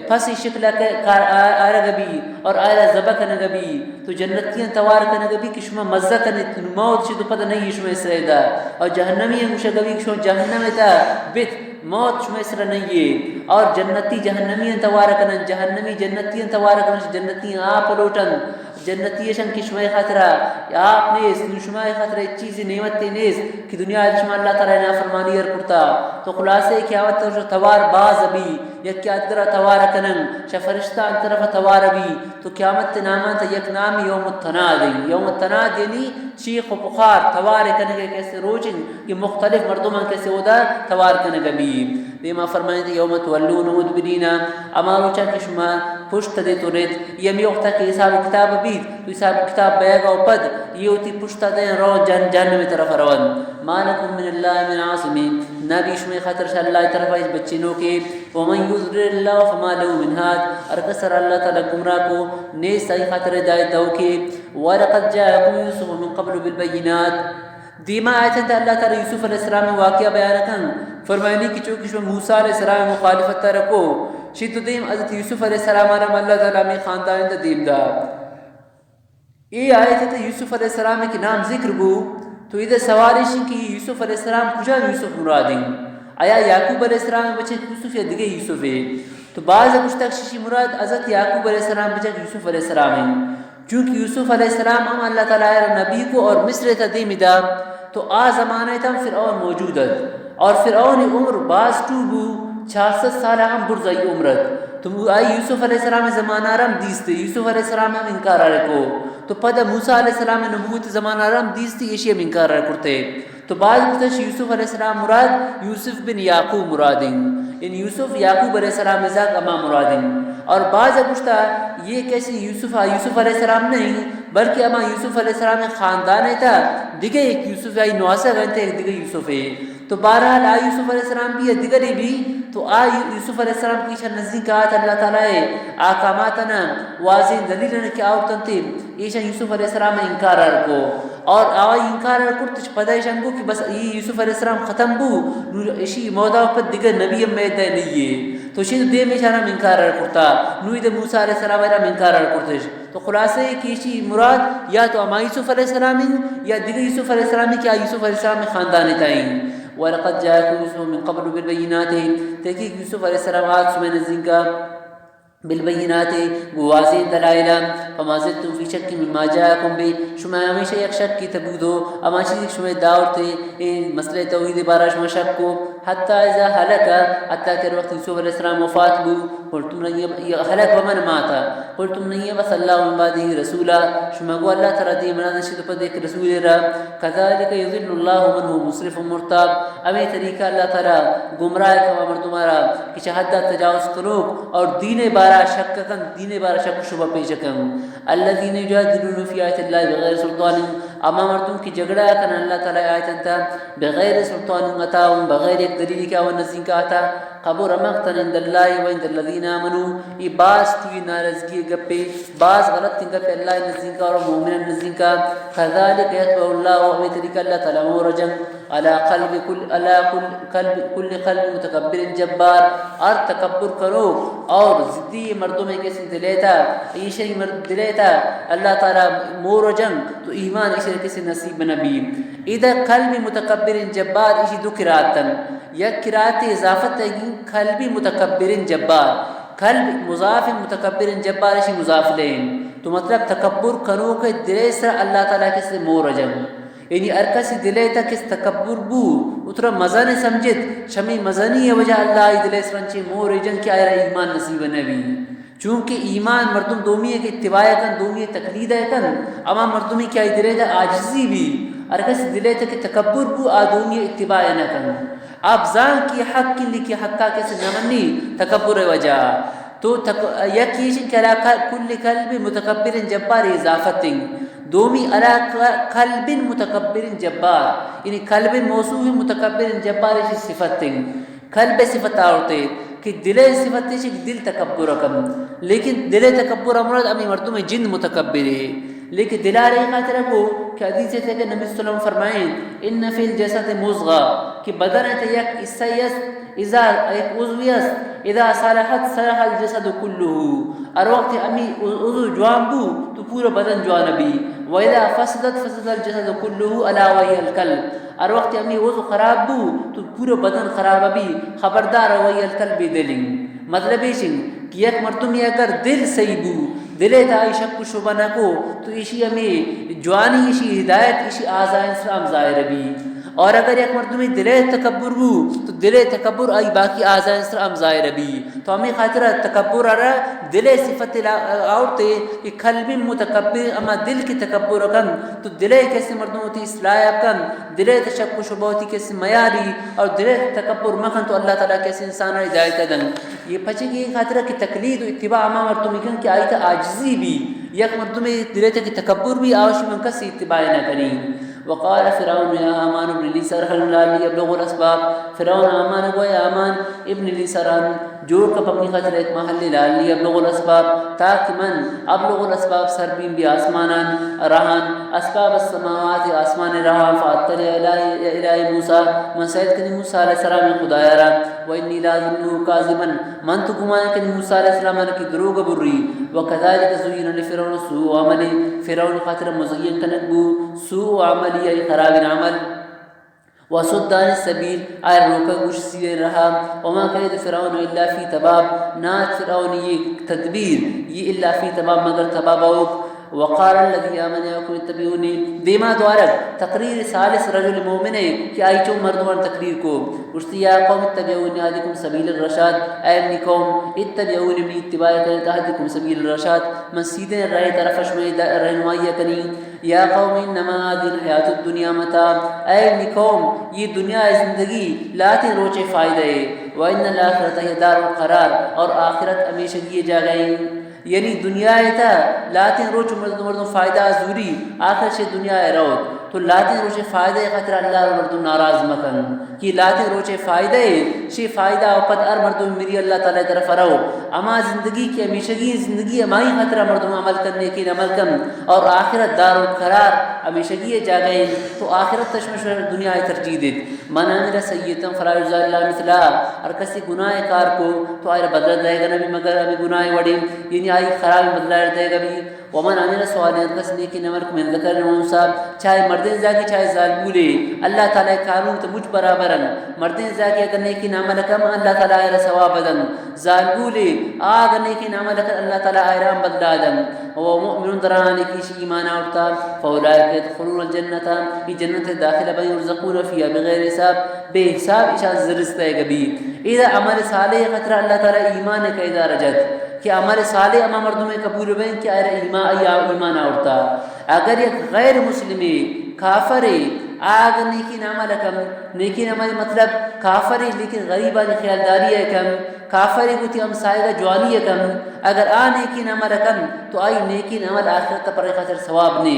پسی شکل ءَ کار آ-، آرگ بی اور آئرا ذبح کنگ بی۔ تو جنتیاں توار کنگ بی کہ شما مزہ کنیت، نوں موت شد پد نئیے شمئے سرا ادا۔ اور جہنمیاں گوشگ بی کہ شما جہنم ءِ تہ بیت، موت شمئے سرا نئیے۔ اور جنتی جہنمیاں توار کنن، جہنمی جنتیاں توار کنن، جنتیاں آپ لوٹن۔ جنتی اشن کہ شمئے خاطرا آپ نیست، نوں شمئے خاطرا ہچ چیزے نعمتے نیست کہ دنیا ءَ شما اللہ تعالیٰ ءِ نافرمانی ار کرتا۔ تو خلاصہ قیامت ءِ روچ توار باز بی، یکے آدگرا توار کنن، شہ فرشتہ آن طرف توار بی۔ تو قیامت ءِ نامان تہ یک نام یوم التناد ایں۔ یوم التناد یعنی چیخ و پکار، توار کنگ ءِ کسے روچ ایں کہ مختلف مردماں کسے اودا توار کنگ بی۔ دیما فرمائیت یوم تولون مدبرین، ہما روچا کہ شما پشت دیت و ریت، یعنی ہمے وقتا کہ حساب و کتاب بیت، تو حساب و کتاب بیگا و پد یہ وتی پشتا دیں رو جن-، جہنم ءِ طرف رون۔ ما لکم من اللہ من عاصم، نہ بی شمئے خاطر شہ اللہ ءِ طرفا ہچ بچینوکے۔ ومن یضلل اللہ فما لہ من ہاد، ہر کس ءَ را اللہ تعالیٰ گمراہ کو، نیست آئی خاطر ہدایت دئوکے۔ ولقد جاءکم یوسف من قبل بالبینات۔ دیما آیت ءِ تہ اللہ تعالیٰ یوسف علیہ السلام ءِ واقعہ بیان کن، فرمائنی کہ چو کہ شما موسیٰ علیہ السلام ءِ مخالفت ءَ را کو، شی تو دیم حضرت یوسف علیہ السلام ءَ را ہم اللہ تعالیٰ ہمے خاندان ءِ تہ دیم دات۔ اے آیت ءِ تہ یوسف علیہ السلام ءِ کہ نام ذکر بو، تو ادا سوال ایش کہ یوسف علیہ السلام کجام یوسف مراد ایں؟ آیا یعقوب علیہ السلام ءِ بچک یوسف یا دگہ یوسف ایں؟ تو باز گوشتگ شی مراد حضرت یعقوب علیہ السلام ءِ بچک یوسف علیہ السلام ایں۔ چونکہ یوسف علیہ السلام ہم اللہ تعالیٰ ءَ را نبی کو اور مصر ءِ تہ دیم دا، تو آ زمانہ ءِ تہ ہم فرعون موجود ات۔ اور فرعون ءِ عمر باز ٹو بو، چار سد سال ءَ ہم برز آئی عمر ات۔ تو آئی یوسف علیہ السلام ءِ زمانہ ءَ را ہم دیستے، یوسف علیہ السلام ءَ ہم انکار ءَ را کو۔ تو پدا موسیٰ علیہ السلام ءِ نبوت ءِ زمانہ ءَ را ہم دیستے، ایشی ءَ ہم انکار ءَ را کرتے۔ تو باز گوشتہ شی یوسف علیہ السلام مراد یوسف بن یعقوب مراد ایں۔ یعنی یوسف یعقوب علیہ السلام ءِ زاک ہما مراد ایں۔ اور باز گوشتہ یہ کسے یوسف، یوسف علیہ السلام نہ ایں، بلکہ ہما یوسف علیہ السلام ءِ خاندان ءِ تہ دگہ یک یوسف، آئی نواسگ انت یک دگہ یوسف ایں۔ تو بہرحال آ یوسف علیہ السلام بی یا دگرے بی، تو آ یو-، یوسف علیہ السلام کہ ایشاں نزدیک آت، اللہ تعالیٰ ءِ احکامات ءَ واضح دلیل ءَ کہ آورتنت، ایشاں یوسف علیہ السلام ءِ انکار ءَ را کو۔ اور آ انکار ءَ را کرت، پدا ایشاں گو کہ بس اے یوسف علیہ السلام ختم بو، نوں ایشی موت ءَ پد دگہ نبی ہم میدہ ءَ نئیے۔ تو شی دیم ایشاں ہم انکار ءَ را کرتا، نوں ادا موسیٰ علیہ السلام ءَ را ہم انکار ءَ را کرتش۔ تو خلاصہ ءَ کہ ایشی مراد یا تو ہما یوسف علیہ السلام ایں یا دگہ یوسف علیہ السلام ایں کہ آ یوسف علیہ السلام ءِ خاندان ءِ تہا ایں۔ ولقد جاءكم يوسف من قبل بالبينات، تحقیق یوسف علیہ السلام آت شمئے نزیکا بالبينات، گوں واضح دلائل ءَ، فما زلتم في شك مما جاءكم به، شما ہمیشہ یک شکی تہ بودو ہما چیزے کہ شمئے داورتے اے مسئلہ توحید ءِ بارہ شما شک کو۔ حتى إذا هلك، حتیٰ کہ ہر وقت یوسف علیہ السلام وفات بو، قلتم لن يب-، هلك بمعنى مات، قلتم لن يبعث الله من بعده رسولا، شما گو اللہ تعالیٰ دیما نہ دشت پد یک رسولے را۔ كذلك يضل الله من هو مسرف مرتاب، ہمے طریقہ اللہ تعالیٰ گمراہ کما مردمارا کہ چہ حد ءَ تجاوز کنوک اور دین ءِ بارہ شک کن، دین ءِ بارہ شک و شبہ پیش کن۔ الذين يجادلون في آيات الله بغير سلطان، ہما مردم کہ جھگڑا کن اللہ تعالیٰ ءِ آیتاں تہ بغیر سلطان أتاهم، بغیر یک دلیلے کہ آوان نزیکا آتا۔ كبر مقتا عند الله وعند الذين آمنوا، اے باز ٹوئی ناراضگی گپے، باز غلط گپے اللہ نزیکا اور مومنان نزیکا۔ كذلك يطبع الله، ہمے طریقہ اللہ تعالیٰ مور جن على قلب كل، على كل قلب، كل قلب متكبر جبار، ہر تکبر کنوک اور ضدی مردم کسی دلے تہ، ایشی مرد دلے تہ اللہ تعالیٰ مور جن تو ایمان ایشی کسی نصیب نہ بی۔ ادا قلب متکبر جبار ایشی دو قراتن، یک قرات اضافت ہے کہ قلب متکبر جبار، قلب مضاف، متکبر جبار ایشی مضاف لین۔ تو مطلب تکبر کنوک دلے سر اللہ تعالیٰ کسی مور جن۔ یعنی ہر کسی دلے تہ کس تکبر بو، اترا مزن سمجھت، شمی مزنی وجہ اللہ ای دلے سرنچے مور جن کہ آئرا ایمان نصیب نہ بی۔ چونکہ ایمان مردم دومی کہ اتباع کن، دومی تقلید کن، اما مردمی کہ آئی دلے تہ عاجزی بی، ہر کسی دلے تہ کہ تکبر بو، آ دومی اتباع نہ کن۔ آپ زان کہ حق لیکن حقا کسی نہ منی تکبر وجہ۔ تو تک-، یک ایش کہ علی ک-، کل قلب متکبر جبار اضافت انت۔ دومی علی ک-، قلب متکبر جبار، یعنی قلب موصوف متکبر جبار ایشی صفت انت۔ قلب صفت آورتے کہ دل صفت ایش کہ دل تکبر کم، لیکن دل تکبر مراد ہمیں مردم جند متکبر ہے۔ لیکن دلارے خاطر کو کہ حدیث ہے کہ نبی صلی اللہ علیہ وسلم فرمائیں، ان فی الجسد مضغہ، کہ بدن ہے یک حصہ است، اذا، یک عضو است، اذا صلحت صلح الجسد کلہ، ہر وقت ہمیں عضو جوان بو تو پورا بدن جوان بی، و اذا فسدت فسد الجسد کلہ الا وہی القلب، ہر وقت ہمیں عضو خراب بو تو پورا بدن خراب بی، خبردار وہی القلب دلیں۔ مطلب ایشیں کہ یک مردمی اگر دل صحیح بو، دلے تہ آئی شک و شبہ نہ کو، تو ایشی ہمیں جوانی، ایشی ہدایت، ایشی آزائیں سرا ہم ظاہر بی۔ اور اگر یک مردمی دلے تکبر بو، تو دلے تکبر آئی باقی آزائیں سرا ہم ظاہر بی۔ تو ہمیں خاطر تکبر ارا دلے صفت لا-، آورتے کہ قلب متکبر، اما دل کی تکبر کن، تو دلے کسی مردم ہوتی اصلاح کن، دلے تہ شک و شبہ ہوتی کسی میاری، اور دلے تکبر مکن تو اللہ تعالیٰ کسی انسان ہدایت دن۔ یہ پچے کی خاطر کہ تقلید و اتباع ہما مردمی کن کہ آئی تہ عاجزی بی، یک مردم دلے تہ کہ تکبر بی، آوشی من کسی اتباع نہ کنی۔ وقال فرعون يا هامان ابن لي صرحا لعلي أبلغ الأسباب۔ فرعون ہامان گو، اے ہامان، ابن لي صرحا، جوڑ کپ منی خاطر ایک محلے، لعلي أبلغ الأسباب، تاکہ من أبلغ الأسباب سر بیم بی آسمانان، رہان، أسباب السماوات، آسمان رہان، فأطلع إلى، إلى موسى، من سید کنی موسیٰ علیہ السلام خدایا را، وإني لأظنه كاذبا، من تو گمان کنی موسیٰ علیہ السلام کہ دروگ بری۔ وكذلك زين لفرعون سوء عمله، فرعون خاطر مزین کنگ بو سوء عمله، ای خرابین عمل۔ وصد عن السبيل، آئی روکگ گوش سیدھیں رہا۔ وما كيد فرعون إلا في تباب، نہ ات فرعون یہ تدبیر، یہ إلا في تباب، مگر تباب اوک۔ وقال الذي آمن يا قوم اتبعوني، دیما دوارگ تقریر ثالث رجل مومن ہے کہ آئی چو مردمان تقریر کو۔ گوشتی، يا قوم اتبعوني أهدكم سبيل الرشاد، اے منی قوم، اتبعوني، منی اتباع کنت، أهدكم سبيل الرشاد، من سیدھیں راہ طرف شمئے د-، رہنمائی کنی۔ يا قوم إنما هذه الحياة الدنيا متاع، اے منی قوم، یہ دنیا زندگی لاتیں روچے فائدہ ہے، وإن الآخرة هي دار القرار، اور آخرت ہمیشگی جاگہ ہے۔ یعنی دنیا ء تہ لاتیں روچ مردم، مردم فائدہ زوری، آخر شے دنیا ء روت۔ تو لاتیں روچ فائدہ ء خاطر اللہ ء مردم ناراض مکن کہ لاتیں روچ فائدہ ء، شے فائدہ ء پد ہر مردم مری اللہ تعالی ء طرف ء رو۔ ہما زندگی کہ ہمیشگی زندگی، ہمائی خاطر مردم عمل کرنے کے عمل کن، اور آخرت دار القرار، ہمیشگی ء جاگہ ہے۔ تو آخرت تشمش دنیا ء ترجیح دیت۔ من عمل سیئة فلا یجزی الا مثلها، ہر کسی گناہ کار کو تو آئرا بدلہ دئیگا نبی مگر ہمیں گناہ وڑیں، یعنی آئی خرابیں بدلہ آئرا دئیگا بی۔ ومن عمل صالحا، کس نیکیں عمل کو، من ذکر او انثی، چاہے مردیں زاگے چاہے زالبولے، اللہ تعالی قانون تو مچ برابر انت۔ مردیں زاگے اگر نیکیں عمل کم، اللہ تعالی آئرا ثواب بدن۔ زالبولے آ اگر نیکیں عمل کن، اللہ تعالی آئرا بدلا دن۔ و مؤمن، درانی کیش ایمان آورتا، فاولئک یدخلون الجنۃ، ای جنت داخل بیں، یرزقون فیہا بغیر حساب، بے حساب ایشان رزق دئیگ بی۔ ادا عمل صالح خاطر اللہ تعالی ایمان قیدار جت۔ کہ عمل صالح ہما مردمے قبول بیں کہ آئرا ایمان، آئی ایمان آورتا۔ اگر یک غیر مسلمے، کافرے، آ اگر نیکیں عمل کن، نیکیں عمل مطلب کافرے لیکن غریبانی خیالداری ء کن، کافرے گوں وتی ہمسایگ ء جوانی ء کن، اگر آ نیکیں عمل کن تو آئی نیکیں عمل آخرت ء پرے خاطر ثواب نے۔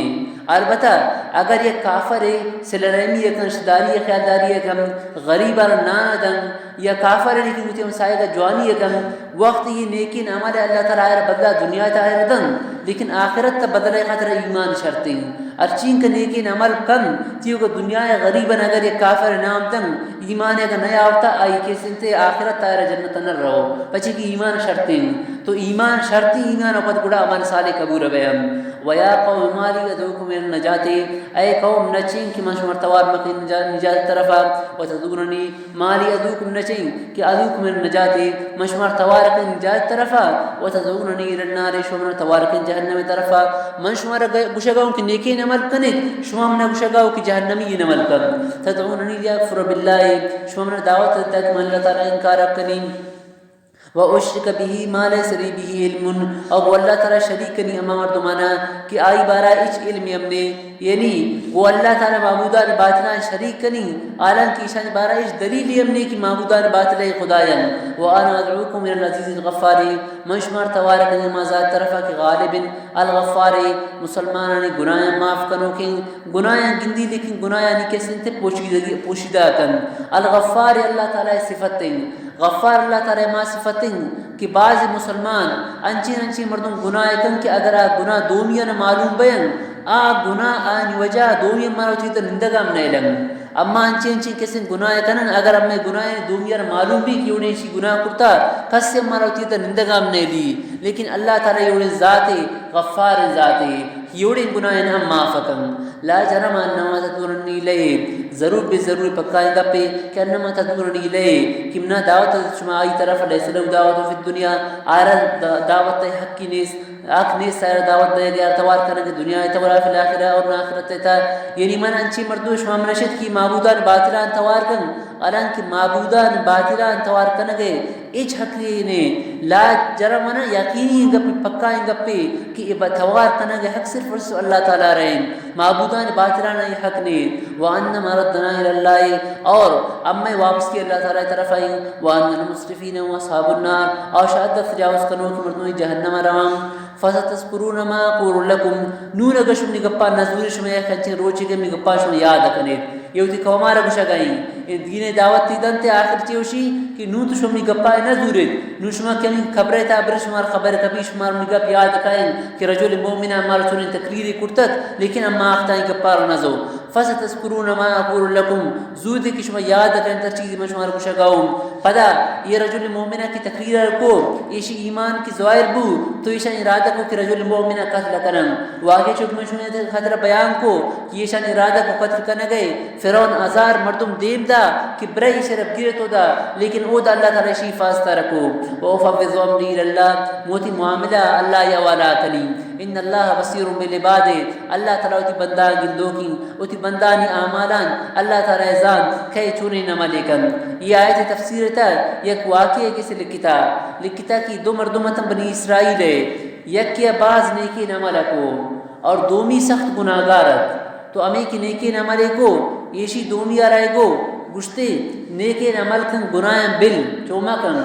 البتہ اگر یک کافرے صلہ رحمی ء کن، رشتہ داری ء خیالداری ء کن، غریبان ء نان ء دن، یا کافر لیکن وتی ہمسایگ ء جوانی ء کن، وقت یہ نیکیں عمل ء اللہ تعالی آئرا بدلا دنیا ء تہ آئرا دن، لیکن آخرت ء بدلہ خاطر ایمان شرطیں۔ ہرچین کہ نیکیں عمل کن، تیوک دنیا ء غریبن اگر یک کافر نام دن، ایمان اگر نہ آورتا، آئی کس انت آخرت آئرا جنت نہ رو، پچے کہ ایمان شرطیں۔ تو ایمان شرطیں، ایمان ء پد گڑا عمل صالح قبول بیم۔ ویا قوم ما لی ادعوکم الی النجات، اے قوم نچیں کہ من شمار توار مکن نجات طرفا، و تدعوننی ما لی ادعوکم نچیں کہ ادعوکم الی النجات، من شمار توار کن نجات طرفا، و تدعوننی الی النار، شما من توار کن جہنم طرفا۔ من شمار گوشگاؤں کہ نیکیں عمل کنیت، شما من گوشگاؤ کہ جہنمی عمل کن۔ تدعوننی لیکفر باللہ، شما من دعوت دیتا کہ من اللہ تعالی انکار کنی۔ و اشرک به ما لیس لی به علم، او گوں اللہ تعالی شریک کنی ہما مردمانا کہ آئی بارا ہچ علم ہم نے، یعنی گوں اللہ تعالی معبودان باطلان شریک کنی، حالانکہ ایشانی بارا ہچ دلیل ہم نے کہ معبودان باطل خدایان۔ و انا ادعوکم الی العزیز الغفار، من شمار توار کنی ہما ذات طرفا کہ غالب الغفار، مسلمانانی گناہاں معاف کنوکیں، گناہاں گندی لیکن گناہانی کس انت پوشیدگی، پوشیدہ کن۔ الغفار اللہ تعالی صفت ہیں۔ غفار اللہ تعالی ما صفت انت کہ بعض مسلمان انچیں انچیں مردم گناہ کن کہ اگر آ گناہ دومیان معلوم بین، آ گناہ آنی وجہ دومی مارا وتی تہ نندگام نیلن۔ اما انچیں انچیں کسیں گناہ کنن، اگر ہمیں گناہ دومیان معلوم بی کہ اوڑے شی گناہ کرتا، کس مارا وتی تہ نندگام نیلی۔ لیکن اللہ تعالی اوڑے ذات غفار ذات، کہ اوڑے گناہ ہم معاف کن۔ لا جرم انما تدعوننی الیہ، ضرور بے ضرور پکائیں گپے کہ انما تدعوننی الیہ، کہ منا دعوت شما آئی طرف، لیس لہ دعوت فی الدنیا، آرا دا-، دعوت حقی نیست، حق نیست آرا دعوت دے گیا توار کنگ دنیا ء تورا فی الاخرہ اور آخرت ء تا۔ یعنی من انچی مردم شما من شت کہ معبودان باطلان توار کن، حالانکہ معبودان باطلان توار کنگ ء ہچ حقے نے۔ لا جرم، یقینی گپ، پکائیں گپے کہ اے بہ توار کنگ حق صرف اور صرف اللہ تعالی رہے، معبودان باطلان ء حق نے۔ وان مردنا الی اللہ، اور ہمے واپسی اللہ تعالی طرف آئی۔ وان المسرفین هم اصحاب النار، اور شاید تجاوز کنوک مردم جہنم روان۔ فستذکرون ما اقول لکم، نون اگر شمنی گپا نزور شما یک انچیں روچے کہ می گپا شما یاد کنید۔ یہ وتی قومارا گوشگ ء انت۔ اے دین ء دعوت تی دنت ء آخر چی وشی کہ نوں تو شما منی گپا نہ زوریت۔ نوں شما کہ ہمے قبر ء تہا برے شمار خبر کپی، شمار منی گپ یاد کائیں کہ رجل مومن ء مارا چونیں تقریرے کرتت، لیکن اما آختائیں گپارا نہ زو۔ فستذکرون ما اقول لکم، زوت کہ شما یاد کائیں تر چیزی من شمارا گوشگا اوں۔ پدا یہ رجل مومن ء کہ تقریر کو، ایشی ایمان کہ ظاہر بو، تو ایشان ارادہ کو کہ رجل مومن ء قتل کنن۔ واقعہ چونکہ من شمئے خاطر بیان کو کہ ایشان ارادہ کو قتل کنگ ء، فرعون ہزار مردم دیم دا کہ برئے ایشی رب گرت دا، لیکن اودا اللہ تعالی ایشی حفاظت رکو۔ و افوض امری الی اللہ، موتی معاملہ اللہ ء حوالہ کنی۔ ان اللہ بصیر بالعباد، اللہ تعالی وتی بندان گندوکیں، وتی بندانی اعمالان اللہ تعالی زان کئے چونیں عملے کن۔ یہ آیت تفسیر تا یک واقعے کسے لکھتا، لکھتا کہ دو مردم اتن بنی اسرائیل ء، یکے ء باز نیکیں عمل ء کو اور دومی سخت گناہگار ات۔ تو ہمے کہ نیکیں عملے کو، ایشی دومی ء رائے گو، گوشتے، نیکیں عمل کن، گناہاں بل، چو مہ کن۔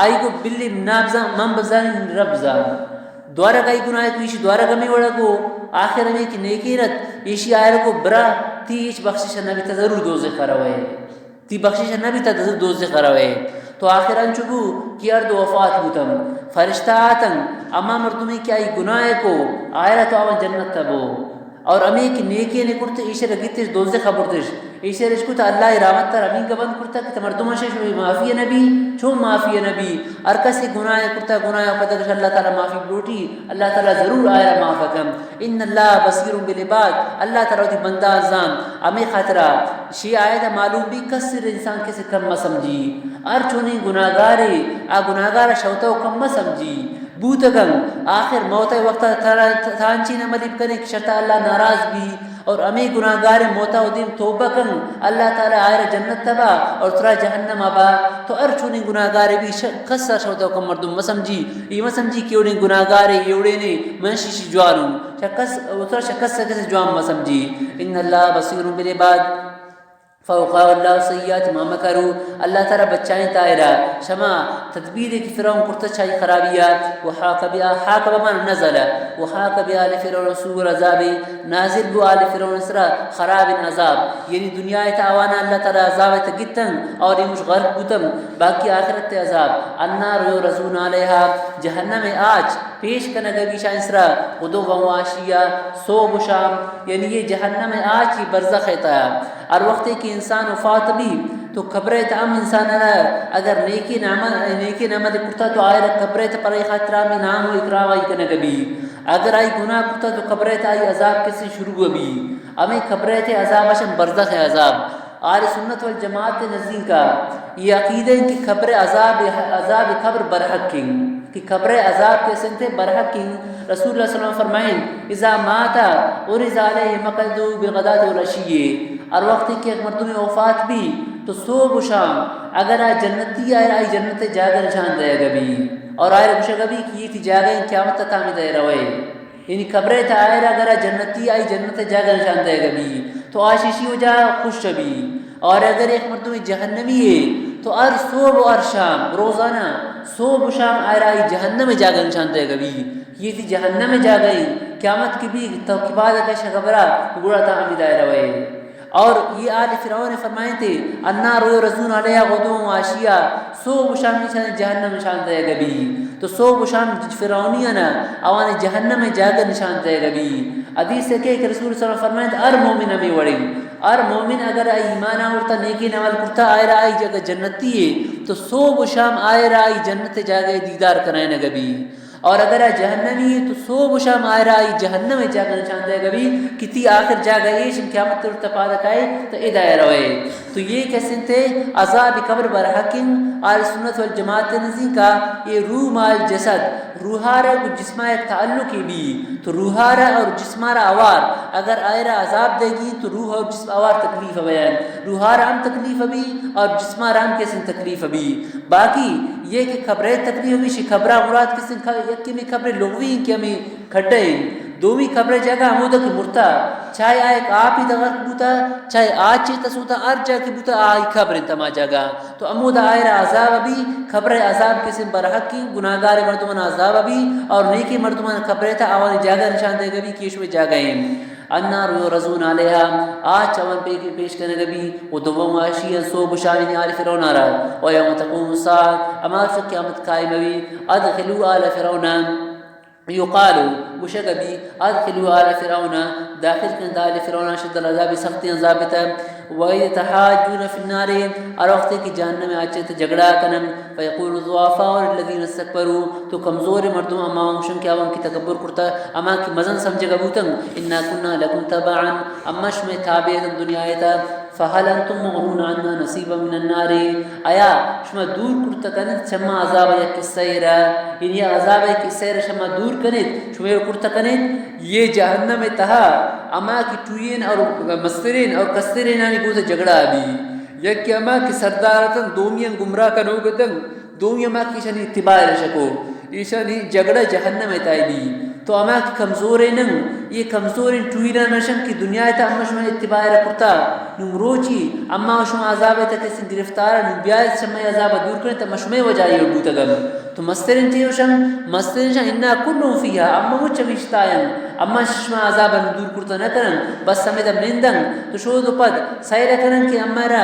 آئی گو، بلی نابزان، من بزانیں رب زان۔ دوارگ آئی گناہ کو، ایشی دوارگ ہمے وڑا گو، آخر ہمے کہ نیکیں ات، ایشی آئر گو، برا، تی ہچ بخشش نہ بیتا، ضرور دوزخ ء روئے۔ تی بخشش نہ بیتا، ضرور دوزخ ء روئے۔ تو آخر انچو بو کہ ہر دو وفات بوتن۔ فرشتہ آتن، اما مردمے کہ آئی گناہ کو، آئرا تو آوان جنت ء بو۔ اور ہمے کہ نیکے نے کرتے، ایشرا گیتش دوزخ برتش۔ ایشرا اش کت، اللہ رحمت تر ہمینگا بند کرتا کہ تہ مردمان شش معافی نبی، چون معافی نبی؟ ہر کسی گناہ کرتا، گناہ پدا گش اللہ تعالی معافی بلوٹی، اللہ تعالی ضرور آئرا معاف کن۔ ان اللہ بصیر بالعباد، اللہ تعالی وتی بندان زان۔ ہمے خاطرا شی آیت معلوم بی، کس انسان کسی کم مہ سمجھی۔ ہر چونیں گناہگارے، آ گناہگارا شوتا و کم مہ سمجھی۔ بوتگن، آخر موت ء وقت ء ترا تانچین عملی بکنے کہ شرطا اللہ ناراض بی، اور ہمے گناہگار موت ء دیم توبہ کن، اللہ تعالی آئرا جنت تبا اور ترا جہنم ابا۔ تو ہر چونیں گناہگارے بی، ش-، کس ء شوتا کم مردم مسمجھی، ای مسمجھی کہ اوڑیں گناہگارے، ای اوڑیں نے، من شیشی جوانوں۔ شکس، ترا شکس کس جوان مسمجھی۔ ان اللہ بصیر بالعباد۔ فوقاه الله سيئات ما مكروا، اللہ تعالی بچائیں تائرا شما تدبیرے کہ فرعون کرتا چائی خرابیا۔ وحاق بآ، حاق بمعنى نزل، وحاق بآل فرعون سوء العذاب، نازل بو آل فرعون سرا خراب عذاب، یعنی دنیا ء تہ آوانا اللہ تعالی عذاب ء تہ گتن اور ایمش غرق بوتن، باقی آخرت ء عذاب۔ النار يعرضون عليها، جہنم ء آچ پیش کنگ ء بیشان سرا غدوا و عشیا، صبح و شام، یعنی یہ جہنم ء آچ، یہ برزخ ء تہ۔ ہر وقتے کہ انسان وفات بی، تو قبر ء تہ ہم انسان ء اگر نیکین عمل، نیکین عمل کرتا تو آئرا قبر ء تہ پرے خاطر ہمیں نام و اکرام آئی کنگ بی۔ اگر آئی گناہ کرتا تو قبر ء تہ آئی عذاب کسی شروع بی۔ ہمیں قبر ء تہ عذاب اشن برزخ ء عذاب۔ اہل سنت والجماعت نزدیکا یہ عقیدہ ہیں کہ قبر عذاب، عذاب قبر برحق ہیں۔ کہ قبر عذاب کسے انت برحق ہیں۔ رسول اللہ صلی اللہ علیہ وسلم فرمائیں، اذا مات عرض علیہ مقعده بالغداة والعشی، ہر وقت کہ ایک مردم وفات بی تو صبح و شام اگر آ جنتی آئے، آئی جنت جاگہ نشان دے گبی اور آئے گوشہ گبی کہ یہ تی جاگہ ہیں، قیامت تا تامی دے روئے۔ یعنی قبر تا آئے اگر آ جنتی آئی جنت جاگہ نشان دے گبی تو آ شیشی وجہ خوش بی۔ اور اگر ایک مردم جہنمی ہے تو ہر صبح و ہر شام، روزانہ صبح و شام آئرا آئی جہنم جاگہ نشان دے گبی۔ یہ تی جہنم جاگہ ہیں، قیامت کی بھی تو کباد کش خبرا گڑا تا ہمی دائرہ وے۔ اور یہ آل فرعون فرمائیں تھے، النار يعرضون عليها غدوا وعشيا، صبح و شام نشان جہنم نشان دے گبی۔ تو صبح و شام فرعونی نا آوان جہنم جاگہ نشان دے گبی۔ حدیث ہے کہ رسول صلی اللہ علیہ وسلم فرمائیں، ہر مومن ہمیں وڑیں۔ ہر مومن اگر آئی ایمان آورتا، نیکین عمل کرتا، آئرا آئی جگہ جنتی ہے، تو صبح و شام آئرا آئی جنت جاگہ دیدار کنائے نہ گبی۔ اور اگر آ جہنمی ہے، تو صبح و شام آئرا آئی جہنم جاگہ نشان دے گبی کہ تی آخر جاگہ ایش قیامت تر تپادکائے تو ادا روئے۔ تو یہ کسن تے عذاب قبر برحق ہیں۔ آل سنت والجماعت نزدیکا یہ روح مال جسد، روحارا گو جسما یک تعلقی بی، تو روحارا اور جسمارا اوار اگر آئرا عذاب دے گی تو روح اور جسم اوار تکلیف بیان، روحارا ہم تکلیف بی اور جسمارا ہم کسن تکلیف بی۔ باقی یہ کہ قبر تکلیف بی، شی قبرا مراد کسن ک-، یکی می قبر لغوی ہیں کہ ہمیں کھڈے ہیں۔ دومی قبر جگہ ہمودا کہ مرتا، چاہے آ یک آپی دغرق بوتا، چاہے آچے تسوتا، ہر جا کہ بوتا، آئی قبر انت ہما جگہ۔ تو ہمودا آئرا عذاب بی، قبر عذاب کسن برحق ہیں، گناہگار مردمان عذاب بی، اور نیکی مردمان قبر تا آوانی جاگہ نشان دے گبی کہ شوی جاگہ ہیں۔ النار يعرضون عليها، آچ آوان پے-، پیش کنگ بی، غدوا وعشيا، صبح و شام یعنی آل فرعون را، ويوم تقوم الساعة، ہما روچ قیامت قائم بی، ادخلوا آل فرعون، يقال، گوشگ بی، ادخلوا آل فرعون، داخل کنت آل فرعون اشد العذاب، سختیں عذاب تا، وإذ يتحاجون في النار، ہر وقت کہ جہنم آچے تو جھگڑا کنن، فيقول الضعفاء للذين استكبروا، تو کمزور مردم ہما ہمشن کہ آوان کی تکبر کرتا، ہما کہ مزن سمجھگا بوتن، إنا كنا لكم تبعا، اما شمئے تابع اتن دنیا تا، فهل أنتم مغنون عنا نصيبا من النار، آیا شما دور کرت کنت چما عذاب یک حصہ را، یعنی عذاب یک حصہ را شما دور کنت، شما کرت کنت، یہ جہنم تہا اما کی ٹوئین اور مسترین اور کسترینانی گوت جھگڑا بی، یک کہ اما کی سردار اتن دومیان گمراہ کنوک اتن، دومی ہما کہ ایشانی اتباع ء رشکو، ایشانی جھگڑا جہنم ء تائی بی۔ تو ہما کہ کمزوریں نن، یہ کمزوریں ٹویرا نشن کہ دنیا ء تا اما شما اتباع ء کرتا، نوں مروچی اما شما عذاب ء تا کسیں گرفتار، نوں بیائے شما عذاب ء دور کنیں، تا ما شما وجہ یہ بوتگن۔ تو مسترین چیوشن، مسترین شن، انا کل فیها، اما مچ ہمیشتاین۔ اما شما عذاب ءَ دور کرتہ نہ کنن، بس ہمے دم نندن، تو شود و پد سیل کنن کہ اما را،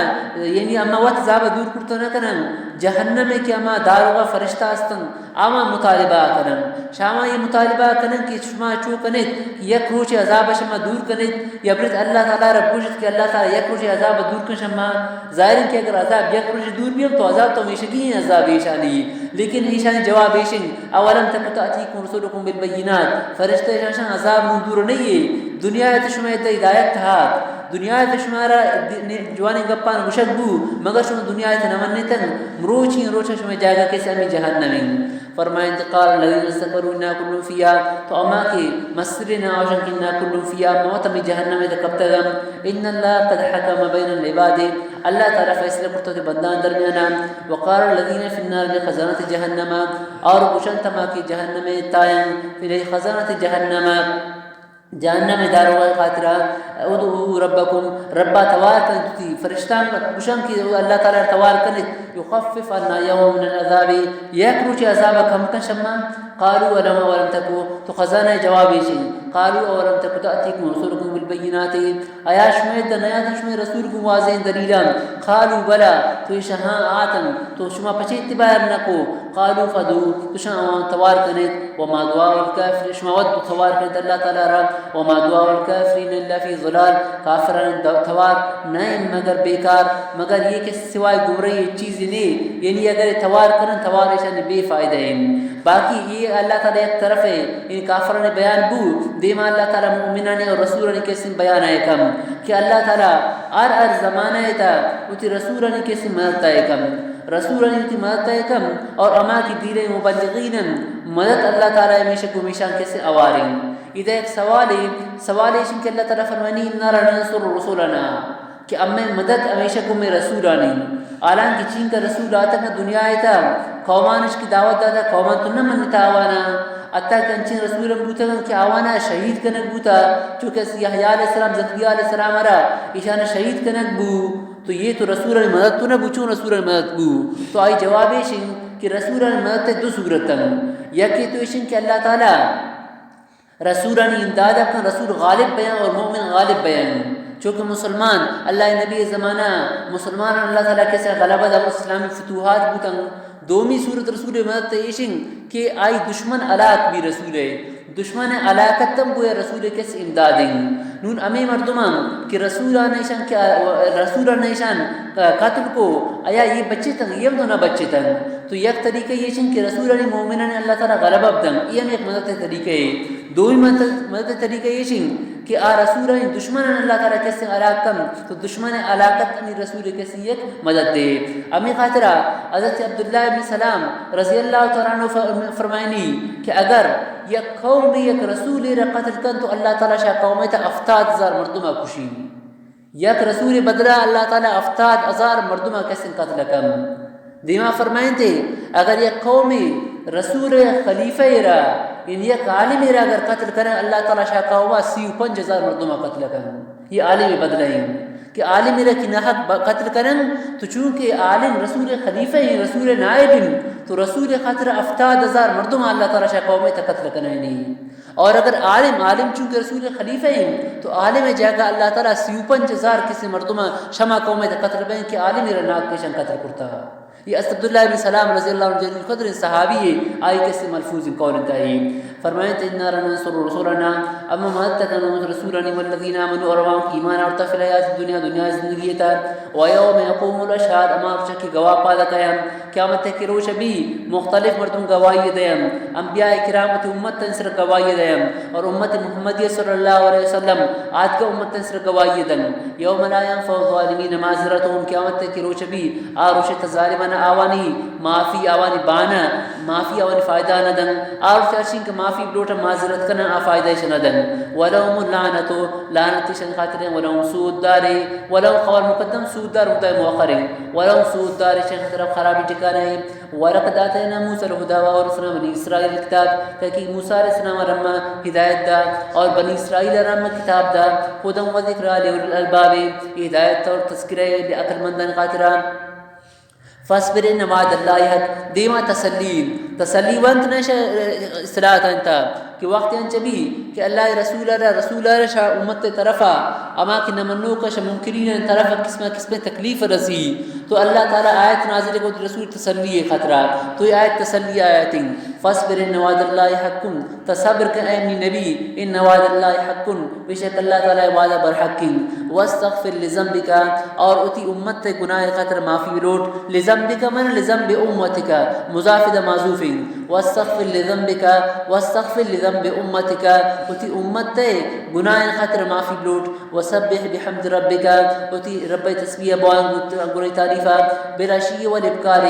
یعنی اما وت عذاب ءَ دور کرتہ نہ کنن، جہنم ءَ کہ اما داروغ ءَ فرشتہ استن، آواں مطالبہ کنن۔ شاما یہ مطالبہ کنن کہ شما چو کنیت کہ یک روچے عذاب ءَ شما دور کنیت، یا برت اللہ تعالی را بگوشت کہ اللہ تعالی یک روچے عذاب ءَ دور کن شما۔ ظاہر ہے کہ اگر عذاب یک روچے دور بیت تو عذاب تو ہمیشگی ہیں عذاب ایشانی۔ لیکن ایشانی جواب ایشن، اولم تک تأتیکم رسلکم بالبینات، فرشتہ ایشان عذاب نوں دور نہیں ہے، دنیا ءَ تو شما ادھر ہدایت تہات، دنیا ءَ تو شما را دی-، نے-، جوانیں گپان گوشگ بو، مگر شما دنیا ءَ تو نہ منتن، مروچی روچ شما جاگہ کیسے ہمیں جہنم ہیں۔ فرمائیں، قال الذین استکبروا انا کل فیہا، تو اما کہ مسترین آوشن کہ انا کل فیہا، موت ہمیں جہنم ءَ تو کپتگم، ان اللہ قد حکم بین العباد، اللہ تعالی فیصلہ کرتا کہ بندان درمیانا۔ وقال الذین فی النار لخزانۃ جہنم، اور گوشنت ہما کہ جہنم ءَ تایاں، لخزانۃ جہنم، جہنم ءِ داروغ ءِ خاطرا، ادعوا ربکم، ربا توار کن، تی فرشتان گوشن کہ اللہ تعالی توار کنت، یخفف عنا یوما من العذاب، یک روچے عذاب کم کن شما۔ قالوا اولم، اولم تکو، تو خزانہ جواب ایشی، قالوا اولم تک تأتیکم رسلکم بالبینات، آیا شمئے دہ نیاتن شمئے رسول گوں واضحیں دلیلاں؟ قالوا بلی، تو ایشاں ہاں آتن، تو شما پچے اتباع نہ کو؟ قالوا فادعوا، تو شما آواں توار کنیت، وما دعاء الکافرین، شما وت توار کنیت اللہ تعالی را، وما دعاء الکافرین الا فی ضلال، کافران د-، توار نہ مگر بیکار، مگر یہ کہ سوائے گمراہی چیزی نہیں، یعنی اگر توار کنن توار ایشانی بے فائدہ ہیں۔ باقی یہ اللہ تعالی یک طرف ہے، ان کافران بیان بو، دیما اللہ تعالی مؤمنان اور رسولان کسے بیان ہے کم کہ اللہ تعالی ہر ہر زمانہ تا وتی رسولان کسے مدد ہے کم، رسولان وتی مدد ہے کم، اور اما کہ دین مبلغین مدد اللہ تعالی ہمیشہ کو ہمیشہ کسے اواریں۔ ادا ایک سوال ہے، سوال ہے کہ اللہ تعالی فرمانی، انا لننصر رسلنا، کہ امے مدد ہمیشہ گوں مے رسولانی۔ حالانکہ چینکہ رسول آتگ دنیا ءِ تہا، قومانش کہ دعوت داتا، قومان تو نہ منتا آوانا۔ حتی کہ انچیں رسول ہم بوتگ کہ آوانا شہید کنگ بوتا، چونکہ یحییٰ علیہ السلام، زکریا علیہ السلام را ایشانا شہید کنگ بو، تو یہ تو رسولانی مدد تو نہ بو، چون رسولانی مدد بو؟ تو آئی جواب ایش انت کہ رسولانی مدد دو صورت انت۔ یکے تو ایش انت کہ اللہ تعالی رسولانی امداد کن، رسول غالب بیاں اور مؤمن غالب بیاں۔ چونکہ مسلمان، اللہ نبی زمانہ مسلمان اللہ تعالی کسے غلبہ دا، اسلامی فتوحات بوتن۔ دومی صورت رسول مدد ایشن کہ آئی دشمن ہلاک بی رسول ہے۔ دشمن ہلاکت تم گویا رسول کس امدادیں۔ نون ہمیں مردمان کہ رسولان ایشان کہ رسولان ایشان قتل کو، آیا یہ بچتن؟ یہ ہم تو نہ بچتن۔ تو یک طریقہ یہ چن کہ رسولانی مؤمنان اللہ تعالی غلبہ بدن، یہ ہم یک مدد طریقہ ہے۔ دومی مدد، مدد طریقہ یہ چن کہ آ رسولانی دشمنان اللہ تعالی کسے ہلاک کن، تو دشمن ہلاکت ہمیں رسول کسے یک مدد دے۔ ہمیں خاطرہ حضرت عبداللہ ابن سلام رضی اللہ تعالی عنہ فر-، فرمائنی کہ اگر یک قوم یک رسول را قتل کن تو اللہ تعالی شاہ قوم تا ہفتاد ہزار مردم کشی۔ یک رسول بدلا اللہ تعالی ہفتاد ہزار مردم کسے قتل کن۔ دیما فرمائنتے، اگر یک قومی رسول خلیفہ را، یعنی یک عالم را اگر قتل کرن، اللہ تعالی شاہ قوما سی و پنج ہزار مردم قتل کرن۔ یہ عالم بدلہ ہیں کہ عالم را کہ ناحق ب-، قتل کرن، تو چونکہ عالم رسول خلیفہ ہیں، رسول نائب ہیں، تو رسول خاطر ہفتاد ہزار مردم اللہ تعالی شاہ قوم تا قتل کرن نہیں۔ اور اگر عالم، عالم چونکہ رسول خلیفہ ہیں، تو عالم جگہ اللہ تعالی سی و پنج ہزار کسی مردم شما قوم تا قتل بین کہ عالم را ناحق پیشن قتل کرتا۔ یہ اسد عبداللہ بن سلام رضی اللہ عنہ جلیل قدر صحابی ہے، آئی کسے ملفوظ قول انتہائی۔ فرمائیں، انا لننصر رسلنا، اما مدد تکن رسولانی، والذین آمنوا، اور آوان کہ ایمان آورتا، فی الحیات الدنیا، دنیا زندگی تا، و یوم یقوم الاشہاد، اما روچ کہ گواہ پاد کایا، قیامت کے روچ بھی مختلف مردم گواہی دیم، انبیاء کرام تی امت تن سر گواہی دیم، اور امت محمدی صلی اللہ علیہ وسلم آتکا امت تن سر گواہی دن۔ یوم لا ينفع الظالمین معذرتهم، قیامت کے روچ بھی آ روچ تا ظالمان آوانی معافی، آوانی بانہ، معافی آوانی فائدہ نہ دن۔ آ روچ اشین کہ معافی لوٹ معذرت کنن، آ فائدہ اش نہ دن۔ ولهم اللعنۃ، لعنت اشن خاطر ہیں، ولهم سوء الدار، ولهم خبر مقدم، سوء الدار مبتدا مؤخر ہیں، ولهم سوء الدار، اشن خاطر خرابی ٹھکانہ ہیں۔ ولقد آتینا موسی الہدی و اورثنا بنی اسرائیل الکتاب، تاکہ موسی علیہ السلام رحمہ ہدایت دا اور بنی اسرائیل رحمہ کتاب دا، ھدی و ذکری لأولی الالباب، ہدایت اور تذکرہ ہے عقل مندان خاطرہ۔ فاصبر ان وعد اللہ حق، دیما تسلی، تسلی ونت نہ ش-، اصطلاح انت۔ کہ وقت انچ بی کہ اللہ رسول را، رسول را شا امت طرفا، اما کہ نمنوک شا منکرین طرفا قسم قسم تکلیف رسی، تو اللہ تعالی آیت نازل کو رسول تسلی خطرہ، تو یہ آیت تسلی آیتیں، فاصبر ان وعد اللہ حق، تو صبر کہ اے منی نبی، ان وعد اللہ حق، بے شک اللہ تعالی وعدہ برحق ہیں۔ واستغفر لذنبک، اور اتی امت تے گناہ خاطر معافی لوٹ۔ لذنبک من لذنب امتک، مضاف دا معذوف ہیں۔ واستغفر لذنبک، واستغفر لذنب امتک، اتی امت تے گناہ خاطر معافی لوٹ۔ وسبح بحمد ربک، اتی رب تسبیح بوان گناہی تعریفا، بالعشی والابکار،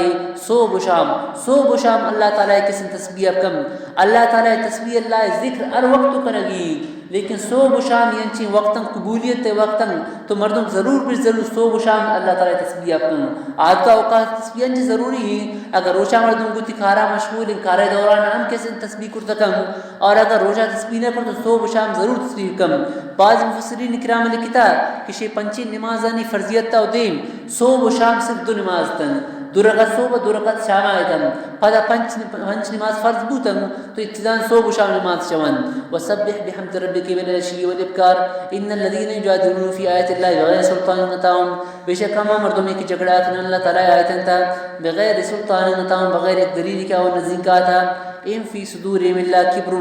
صبح و شام، صبح و شام اللہ تعالی کسن تسبیح کم۔ اللہ تعالی تسبیح، اللہ ذکر ہر وقت کنگی۔ لیکن صبح و شام انچیں وقتاں، قبولیت وقتاں، تو مردم ضرور بہ ضرور صبح و شام اللہ تعالی تسبیح کن۔ آدگہ اوقات تسبیح انچیں ضروری ہیں، اگر روچا مردم گو تی کارا مشغول ہیں، کارے دوران ہم کسے تسبیح کرتا کن، اور اگر روچا تسبیح نہ کن تو صبح و شام ضرور تسبیح کن۔ بعض مفسرین کرام لکھتا کہ شے پنچیں نمازانی فرضیت تا دیم صبح و شام صرف دو نماز تن، دو رکعت صبح، دو رکعت شام آیتن، پدا پنچ، پنچ نماز فرض بوتن، تو ابتداءً صبح و شام نماز شوند۔ وسبح بحمد ربک بالعشی والابکار، ان الذین یجادلون فی آیات اللہ بغیر سلطان اتاہم، بے شک ہما مردمے کہ جھگڑا کن اللہ تعالی آیتن تا بغیر سلطان اتاہم، بغیر یک دلیل کہ آو نزدیک آتا، ان فی صدورہم الا کبر،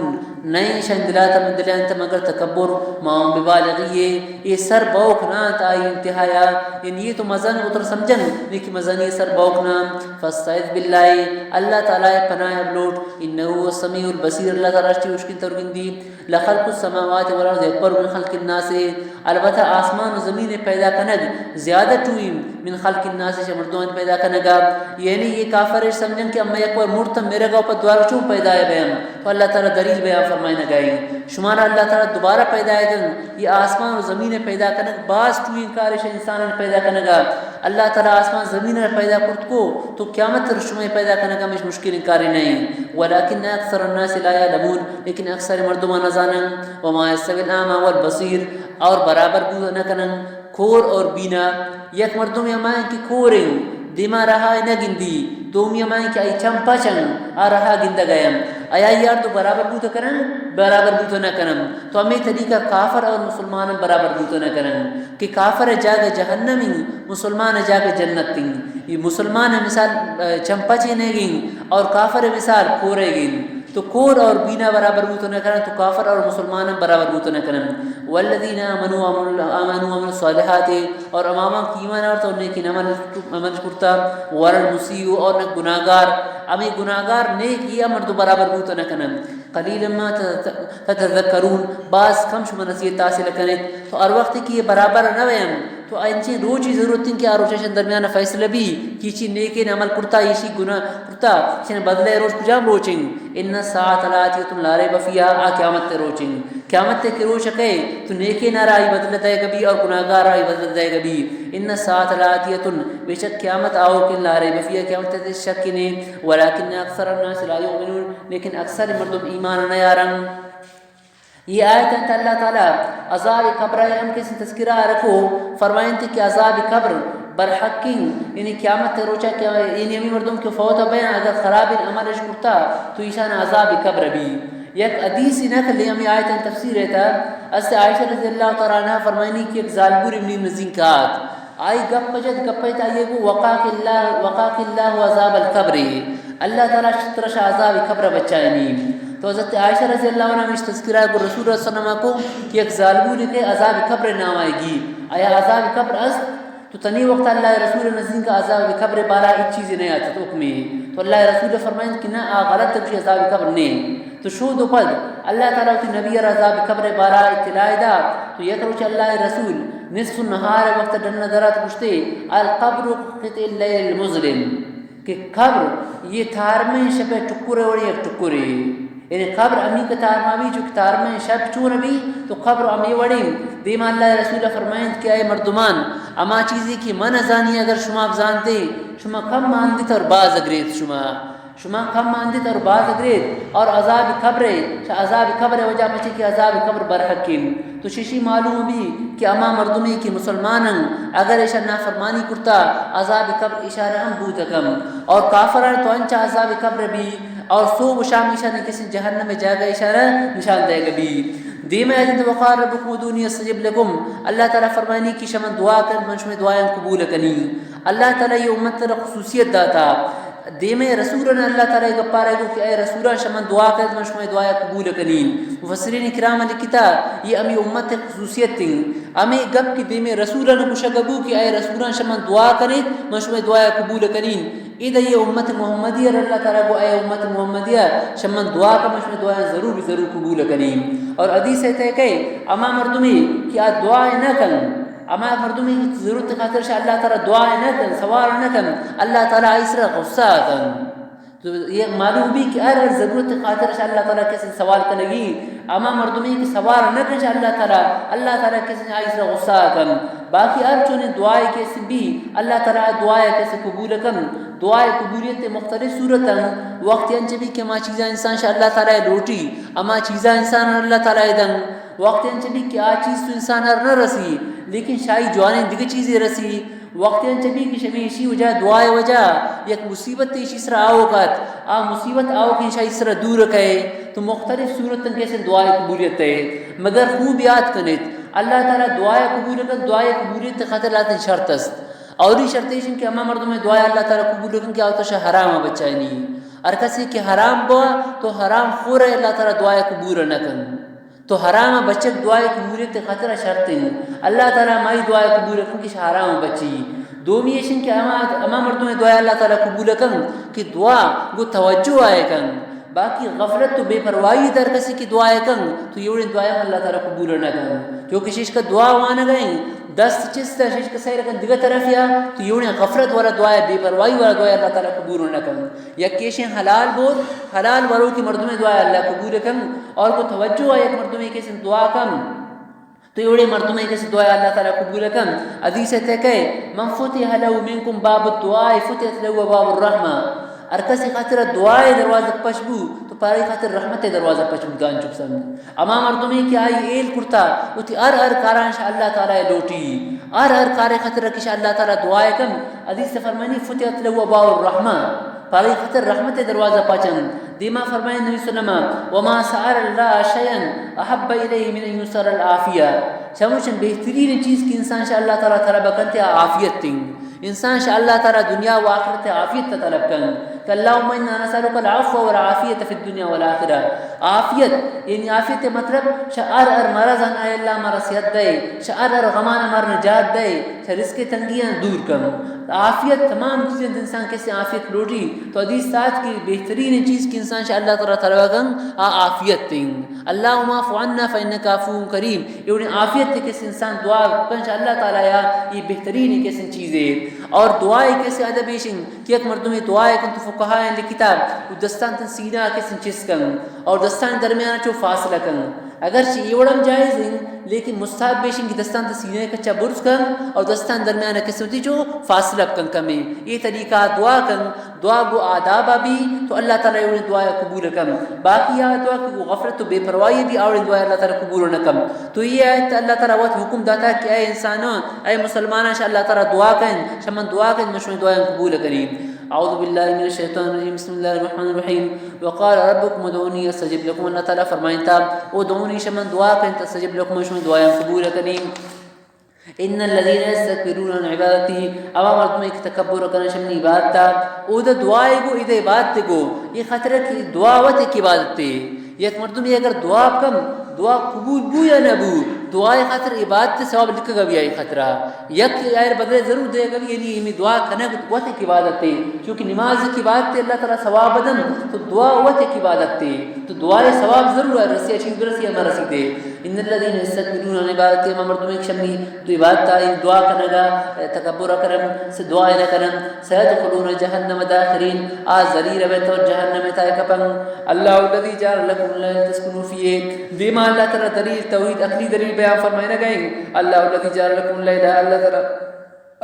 نئیں شان دلاتا، دلانتا مگر تکبر، ما ہم ببالغیہ، اے سر بوک نہ انت آئی انتہایا، یعنی یہ تو مزن اتر سمجھن، لیکن مزنی سر بوک نہ انت۔ فاستعذ باللہ، اللہ تعالی پناہ بلوٹ، انہ هو السمیع البصیر، اللہ تعالی اشتی اشکن ترگندی۔ لخلق السماوات والارض اکبر من خلق الناس، البتہ آسمان و زمین پیدا کنگ زیادہ ٹوئیں من خلق الناس، شہ مردمان پیدا کنگا۔ یعنی یہ کافر سمجھن کہ اما یک بار مرتم مرگا پہ دوار چون پیدا ہے بیان، تو اللہ تعالی دلیل بیان فرمائنگا ہیں۔ شمارا اللہ تعالی دوبارہ پیدا ہے کن، یہ آسمان و زمین پیدا کنگ باز ٹوئیں کارش انسانان پیدا کنگا۔ اللہ تعالی آسمان زمین پیدا کرت کو تو قیامت تر شمئے پیدا کنگا مش مشکل کاری نہیں۔ ولکن اکثر الناس لا یعلمون، لیکن اکثر مردمان نزانن۔ وما یستوی الاعمی والبصیر، اور برابر بوت نہ کنن کور اور بینا۔ یک مردم ہمائیں کہ کوریں، دیما رہا نہ گندی، دومی ہمائیں کہ آئی چم پچن، آ رہا گندگ ایں۔ آیا یار تو برابر بوت کنن؟ برابر بوت نہ کنن۔ تو ہمیں طریقہ کافر اور مسلمان برابر بوت نہ کنن کہ کافر جاگہ جہنم ہیں، مسلمان جاگہ جنت ہیں۔ یہ مسلمان مثال، آ، چم پچے نہیں گئیں اور کافر مثال کورے گئیں۔ تو کور اور بینا برابر بوت نہ کنن، تو کافر اور مسلمان برابر بوت نہ کنن۔ والذین آمنوا وعملوا، آمنوا وعملوا الصالحات، اور اماما کی ایمان آورتا اور نیکین عمل، عمل کرتا، ولا المسیء، اور نہ گناہگار، ہمیں گناہگار نیک یہ مرد برابر بوت نہ کنن۔ قلیلا ما ت-، ت-، تتذکرون، باز کم شما نصیحت حاصل کنیت۔ تو ہر وقت کہ یہ برابر نہ ویم، تو انچیں روچی ضرورت ہیں کہ آ روچ ایشان درمیان فیصلہ بی کہ ایشی نیکین عمل کرتا، ایشی گناہ کرتا، ایشان بدلہ روچ کجام روچیں؟ ان الساعة لآتیة لا ریب فیہا، آ قیامت روچیں۔ قیامت کہ روچ کئے تو نیکین را آئی بدلہ دئیگ بی اور گناہگار را آئی بدلہ دئیگ بی۔ ان الساعة لآتیة، بے شک قیامت آؤکیں، لا ریب فیہا، قیامت شک نے، ولکن اکثر الناس لا یؤمنون، لیکن اکثر مردم ایمان نیارن۔ یہ آیت انت اللہ تعالی عذاب قبر ء ہم کسی تذکرہ رکو، فرمائنت کہ عذاب قبر برحقیں، یعنی قیامت روچا کہ یعنی ہمیں مردم کہ فوت بیاں اگر خرابیں عملش کرتا تو ایشان عذاب قبر بی۔ یک حدیث نقل ہمیں آیت تفسیر ہے تا، از عائشہ رضی اللہ تعالی عنہا فرمائنی کہ یک زالبور منی نزدیک آت، آئی گپ جت، گپ ء تہا آئی گو وقاک اللہ، وقاک اللہ عذاب القبر، اللہ تعالی ترا شہ عذاب قبر بچائینی۔ تو حضرت عائشہ رضی اللہ عنہا ہمیش تذکرہ گو رسول اللہ صلی اللہ علیہ وسلم کو کہ یک زالبوری کہ عذاب قبر نام آئیگی، آیا عذاب قبر است؟ تو تنی وقت اللہ رسول نزدیک عذاب قبر بارا ہچ چیزی نہیں آتا تو حکمی۔ تو اللہ رسول فرمائیں کہ نہ، آ غلط ہے، عذاب قبر نہیں۔ تو شود و پد اللہ تعالی وتی نبی را عذاب قبر بارا اطلاع دا، تو یک روچ اللہ رسول نصف النہار وقت ڈن درات گشتے، القبر قطع اللیل المظلم، کہ قبر یہ تارمیں شپ ٹکر وڑی یک ٹکرے۔ یعنی قبر امی کہ تارما بی، چونکہ تارمیں شپ چون بی، تو قبر امی وڑی۔ دیما اللہ رسول فرمائنت کہ اے مردمان، اما چیزی کہ من زانی اگر شما بزانتے، شما کم ماندیت اور باز اگریت شما۔ شما کم ماندیت اور باز اگریت اور عذاب قبر، شہ عذاب قبر وجہ پچے کہ عذاب قبر برحقیں۔ تو ششی معلوم بی کہ اما مردمی کہ مسلمانن اگر ایشان نافرمانی کرتا، عذاب قبر ایشان ہم بوت کم۔ اور کافران تو انچا عذاب قبر بی، اور صبح و شام ایشان کسی جہنم جاگہ ایشان نشان دے گبی۔ دیمے آیت وقال ربکم ادعونی استجب لکم، اللہ تعالی فرمانی کہ شمن دعا کن، من شمے دعایاں قبول کنی۔ اللہ تعالی یہ امت را خصوصیت داتا۔ دیمے رسولان اللہ تعالی گپارے گو کہ اے رسولان شمن دعا کن، من شمے دعایا قبول کنی۔ مفسرین کرام لکھتا، یہ امی امت خصوصیت تیں۔ امی گپ کہ دیمے رسولان گوشگ بو کہ اے رسولان شمن دعا کنیت، من شمے دعایا قبول کنی۔ ادا یہ امت محمدی ء اللہ تعالی گو، اے امت محمدی ء شمن دعا کن، من شمے دعایاں ضرور ضرور قبول کنی۔ اور حدیث ء تہ کہ اما مردمی کہ آ دعا نہ کن، اما مردمی ضرورت خاطر شاہ اللہ تعالی دعا نہ کن، سوال نہ کن، اللہ تعالی آئی سرا غصہ کن۔ تو یہ معلوم بی کہ ہر ضرورت خاطر شاہ اللہ تعالی کسی سوال کنگی، اما مردمی کہ سوال نہ کن شاہ اللہ تعالی، اللہ تعالی کسی آئی سرا غصہ کن۔ باقی ہر چونیں دعائے کیسے بی، اللہ تعالی دعائے کیسے قبول کن۔ دعائے قبولیت مختلف صورتاں، وقت انچ بی کہ ما چیزاں انسان شاہ اللہ تعالی لوٹی، اما چیزاں انسان اللہ تعالی دن۔ وقت انچ بی کہ آ چیز تو انسان ہر نہ رسی، لیکن شاہی جوانیں دگہ چیزیں رسی۔ وقت انچ بی کہ شمی اشی وجہ دعائے وجہ یک مصیبت ایشی سرا آوکات، آ مصیبت آوکیں شاہی سرا دور کئے۔ تو مختلف صورتاں کیسے دعائے قبولیت ہے، مگر خوب یاد کنیت، اللہ تعالی دعائے قبول کن، دعائے قبولیت خاطر لازم شرط است۔ اولی شرط ایش کہ اما مردم دعائے اللہ تعالی قبول کن کہ آ تو شہ حرام بچائنی۔ ہر کسی کہ حرام بوا تو حرام خور اللہ تعالی دعائے قبول نہ کن۔ تو حرام بچک دعائے قبولیت خاطر شرط ہیں۔ اللہ تعالی مائی دعائے قبول کن کہ شہ حرام بچی۔ دومی ایش کہ اما، اما مردم دعائے اللہ تعالی قبول کن کہ دعا گو توجہ آئے کن۔ باقی غفلت و بے پرواہی در کسی کہ دعائے کن، تو یہ وڑیں دعائے اللہ تعالی قبول نہ کن۔ کیونکہ ششک دعا وانگ ہیں، دست چست ہے، ششک سیر کن دگہ طرف یا، تو یہ وڑیں غفلت والا دعائے، بے پرواہی والا دعائے اللہ تعالی قبول نہ کن۔ یک ایشیں حلال بوت، حلال ورو کہ مردم دعائے اللہ قبول کن، اور کو توجہ ہے یک مردم کسی دعا کن۔ تو ایوڑے مردمے کسی دعا اللہ تعالی قبول کن۔ حدیث ء تہ کہ من فتح له منکم باب الدعاء فتحت له باب الرحمہ۔ ہر کسی خاطر دعائے دروازہ پچ بو تو پاری خاطر رحمت دروازہ پچ بو دان چک سن۔ اما مردمے کہ آئی ایل کرتا، وتی ہر ہر کاران شاہ اللہ تعالی لوٹی۔ ہر ہر کارے خاطر کہ شاہ اللہ تعالی دعائے کن۔ حدیث فرمانی فتحت له باب الرحمہ۔ پاری خاطر رحمت دروازہ پچن۔ دیما فرمائے نبی صلی اللہ علیہ وسلم، وما سأل الله شيئا أحب إليه من أن يسأل العافية۔ چموچن بہترین چیز کہ انسان شاہ اللہ تعالی طلب کنتے آ عافیت تنگ۔ انسان شاہ اللہ تعالی دنیا و آخرت عافیت تا طلب کن۔ کہ اللهم إنا نسألك العفو والعافية في الدنيا والآخرة۔ عافیت، یعنی عافیت مطلب شاہ ہر ہر مرض ان اے اللہ مارا صحت دے، شاہ ہر ہر غمان مارا نجات دے۔ چہ رزق تنگیاں دور کن۔ عافیت تمام چیزیں انسان کسی عافیت لوٹی۔ تو حدیث سات کی بہترین چیز کہ انسان شاہ اللہ تعالی طلب کن، آ عافیت تنگ۔ اللهم اعف عنا فإنك عفو كريم۔ یہ انہیں عافیت تے کسی انسان دعا کن شاہ اللہ تعالی یا، یہ بہترین کسی چیزے۔ اور دعائے کسی ادب ایشن کہ یک مردمی دعائے کن تو فقہائیں لکھتا، وہ دستان تن سینہ کسی چست کن اور دستان درمیان چو فاصلہ کن۔ اگرچہ یہ وڑم جائز ہیں، لیکن مستحب بیشن کہ دستان تا سینہ کچا برز کن اور دستان درمیان قسمتی جو فاصلہ کن کمیں۔ یہ طریقہ دعا کن، دعا گو آدابا بھی تو اللہ تعالی یہ دعا قبول کن۔ باقی آ دعا کہ گو غفلت و بے پرواہی بھی آوڑیں دعا اللہ تعالی قبول نہ کن۔ تو یہ آیت اللہ تعالی وقت حکم داتا کہ اے انسانوں، اے مسلمانوں، شاہ اللہ تعالی دعا کن، شمن دعا کن، من شمن دعا قبول کنی۔ اعوذ باللہ من الشیطان الرجیم، بسم اللہ الرحمن الرحیم۔ وقال ربكم ادعوني استجب لكم، اللہ تعالی فرمائنتا، ادعونی، شمن دعا کن، استجب لكم، شمن دعایاں قبول کنی۔ ان الذين يستكبرون عن عبادتي، اوا مردم ایک تکبر کن شمن عبادتا، او دا دعائے گو، ادا عبادت گو، یہ خاطر کہ دعا وت ایک عبادت ہے۔ یک مردم اگر دعا کم، دعا قبول بو یا نہ بو، دعائے خاطر عبادت ثواب لکھگا بھی آئی خاطرہ۔ یک آئر بدلے ضرور دے گا، یعنی ہمیں دعا کنگ وت ایک عبادت ہے، چونکہ نماز ایک عبادت ہے، اللہ تعالی ثواب بدن، تو دعا وت ایک عبادت ہے، تو دعائے ثواب ضرور ہے، رسی چیز برسی ہمارا رسیتے۔ ان الذين يستكبرون عن عبادتي، ہما مردم ایک شمی تو عبادت آئی دعا کنگا تکبر کرن، سے دعا نہ کرن، سيدخلون جهنم داخرين، آ ذلیل بنت اور جہنم تائے کپن۔ الله الذي جعل لكم الليل تسكنوا فيه، دیما اللہ تعالی دلیل توحید عقلی دلیل بیان فرمائے نہ گئے۔ الله الذي جعل لكم الليل، اللہ تعالی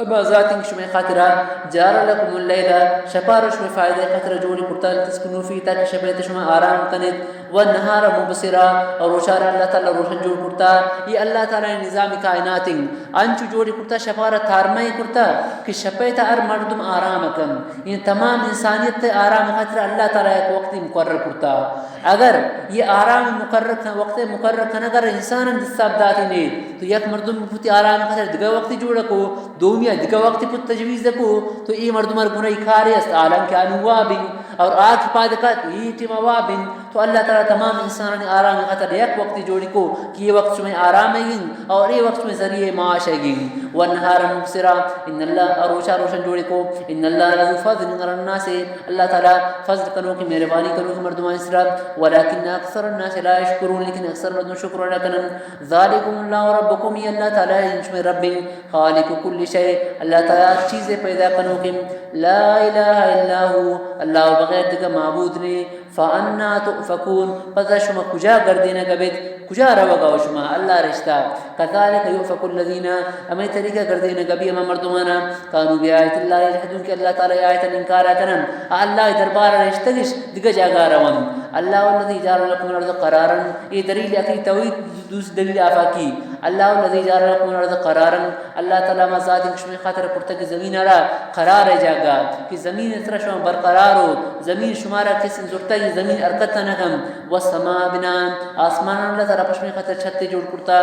ما ذاتیں شمئے خاطرا، جعل لكم الليل، شپا را شمئے فائدہ خاطرا جوڑ کرتا، لتسكنوا فيه، تاکہ شپے تہ شما آرام کنیت، والنهار مبصرا، اور روچا را اللہ تعالی روشن جوڑ کرتا۔ یہ اللہ تعالی نظام کائنات ہیں، انچو جوڑ کرتا، شپا را تارمہ کرتا کہ شپے تہ ہر مردم آرام کن۔ یہ تمام انسانیت تہ آرام خاطر اللہ تعالی یک وقتی مقرر کرتا۔ اگر یہ آرام مقرر کن، وقت مقرر کن، اگر انسان دستا بداتی نے، تو یک مردم بوتی آرام خاطر دگہ وقتی جوڑ کو، دومی ء دگہ وقتی پت تجویز کو، تو اے مردم ار گناہی کارے است، حالانکہ آنو وابیں اور آ کہ پاد کات اے ٹیما وابیں۔ تو اللہ تعالی تمام انسانانی آرام خاطر یک وقتی جوڑی کو کہ یہ وقت شمئے آرام گیں اور یہ وقت شمئے ذریعہ معاش گیں۔ والنهار مبصرا، ان اللہ، اور روچا روشن جوڑی کو، ان اللہ لذو فضل علی الناس، اللہ تعالی فضل کنوکیں، مہربانی کنوکیں مردمانی سرا، ولكن اکثر الناس لا يشكرون، لیکن اکثر مردم شکر نہ کنن۔ ذلكم الله ربكم، یہ اللہ تعالی انت شمئے رب، خالق كل شيء، اللہ تعالی ہر چیزے پیدا کنوکیں، لا اله الا هو، اللہ بغیر دگہ معبود نے، فأنا تؤفكون، پدا شما کجا گردینگ بیت، کجا روگا و شما اللہ رشتا؟ كذلك يؤفك الذين، ہمے طریقہ گردینگ بی ہما مردمانا، كانوا بآيات الله يجحدون، کہ اللہ تعالی آیتاں انکار کنن، اللہ دربار رشتگش دگہ جاگا رون۔ الله الذي جعل لكم الأرض قرارا، یہ دلیل عقلی توحید، دوسری دلیل آفاقی۔ الله الذي جعل لكم الأرض قرارا، اللہ تعالی ما ذات شمئے خاطر کرتا کہ زمین را قرار جاگا، کہ زمین ترا شما برقرار ہو، زمین شما را کس زرتا کہ زمین حرکت نہ کن۔ والسماء بناء، آسمان اللہ تعالی پشمئے خاطر چھتے جوڑ کرتا۔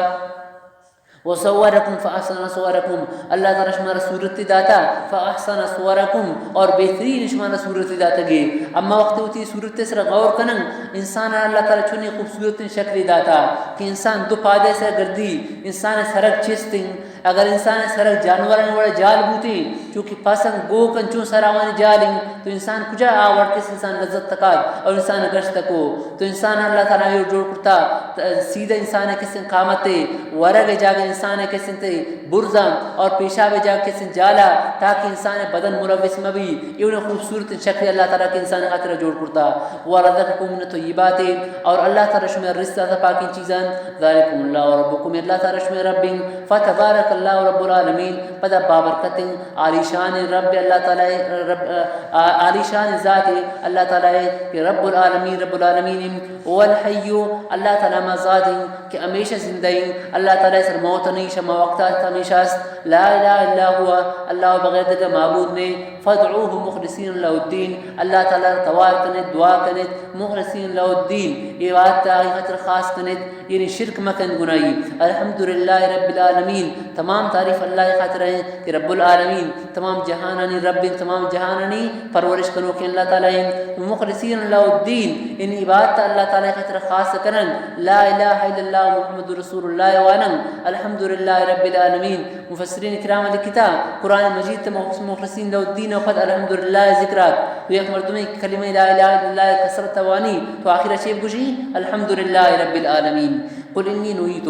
وصوركم فأحسن صوركم، اللہ تعالی شمارا صورت داتا، فأحسن صوركم، اور بہترین شمارا صورت داتا گے۔ اما وقت وتی صورت سر غور کنن، انسان اللہ تعالی چونی خوبصورت شکل داتا کہ انسان دو پادے سر گردی، انسان سرک چستیں، اگر انسان سرک جانورانی وڑا جال بوتیں، چونکہ پسن گوکن چون سراوانی جالیں، تو انسان کجا آ وڑ کس انسان لذت تکات اور انسان گشت تکو؟ تو انسان اللہ تعالی یہ جوڑ کرتا، ت-، سیدھا انسان کسن قامت ورگ جاگہ انسان کسن تے برزا اور پیشاب جاگہ کسن جالا، تاکہ انسان بدن ملوث مبی۔ یہ انہیں خوبصورت شکل اللہ تعالی کے انسان خاطر جوڑ کرتا۔ ورزقكم من الطيبات، اور اللہ تعالی شمئے رزق داتا پاکیں چیزاں۔ ذلكم الله ربكم، اللہ تعالی شمئے رب، فتبارك الله رب العالمين، پدا بابرکتیں عالیشان رب اللہ تعالی، رب، آ، عالیشان ذات اللہ تعالی کہ رب العالمین، رب العالمین۔ هو الحي، اللہ تعالی ہما ذات کہ ہمیشہ زندہ ہیں، اللہ تعالی سر موت نہیں، شما وقت ہمیشہ است۔ لا اله الا هو، اللہ بغیر دگہ معبود نے۔ فادعوه مخلصين له الدين، اللہ تعالی توار کنت، دعا کنت، مخلصين له الدين، عبادت آئی خاطر خاص کنت، یعنی شرک مکن گناہی۔ الحمد لله رب العالمين، تمام تعریف اللہ خاطر ہیں کہ رب العالمین تمام جہانانی رب ہیں، تمام جہانانی پرورش کنوکیں اللہ تعالی ہیں۔ مخلصين له الدين، یعنی عبادت اللہ تعالی خاطر خاص کنن۔ لا اله الا الله محمد رسول الله وانن۔ الحمد لله رب العالمين۔ مفسرین کرام لکھتا، قرآن مجید تے مخلصین له الدین و خود الحمدللہ ذکرات۔ تو یک مردمے کلمہ لا الہ الا اللہ کثرت وانی، تو آخر چے گوشی؟ الحمدللہ رب العالمین۔ قل انی نہیت،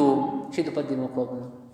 شد پدی موقع۔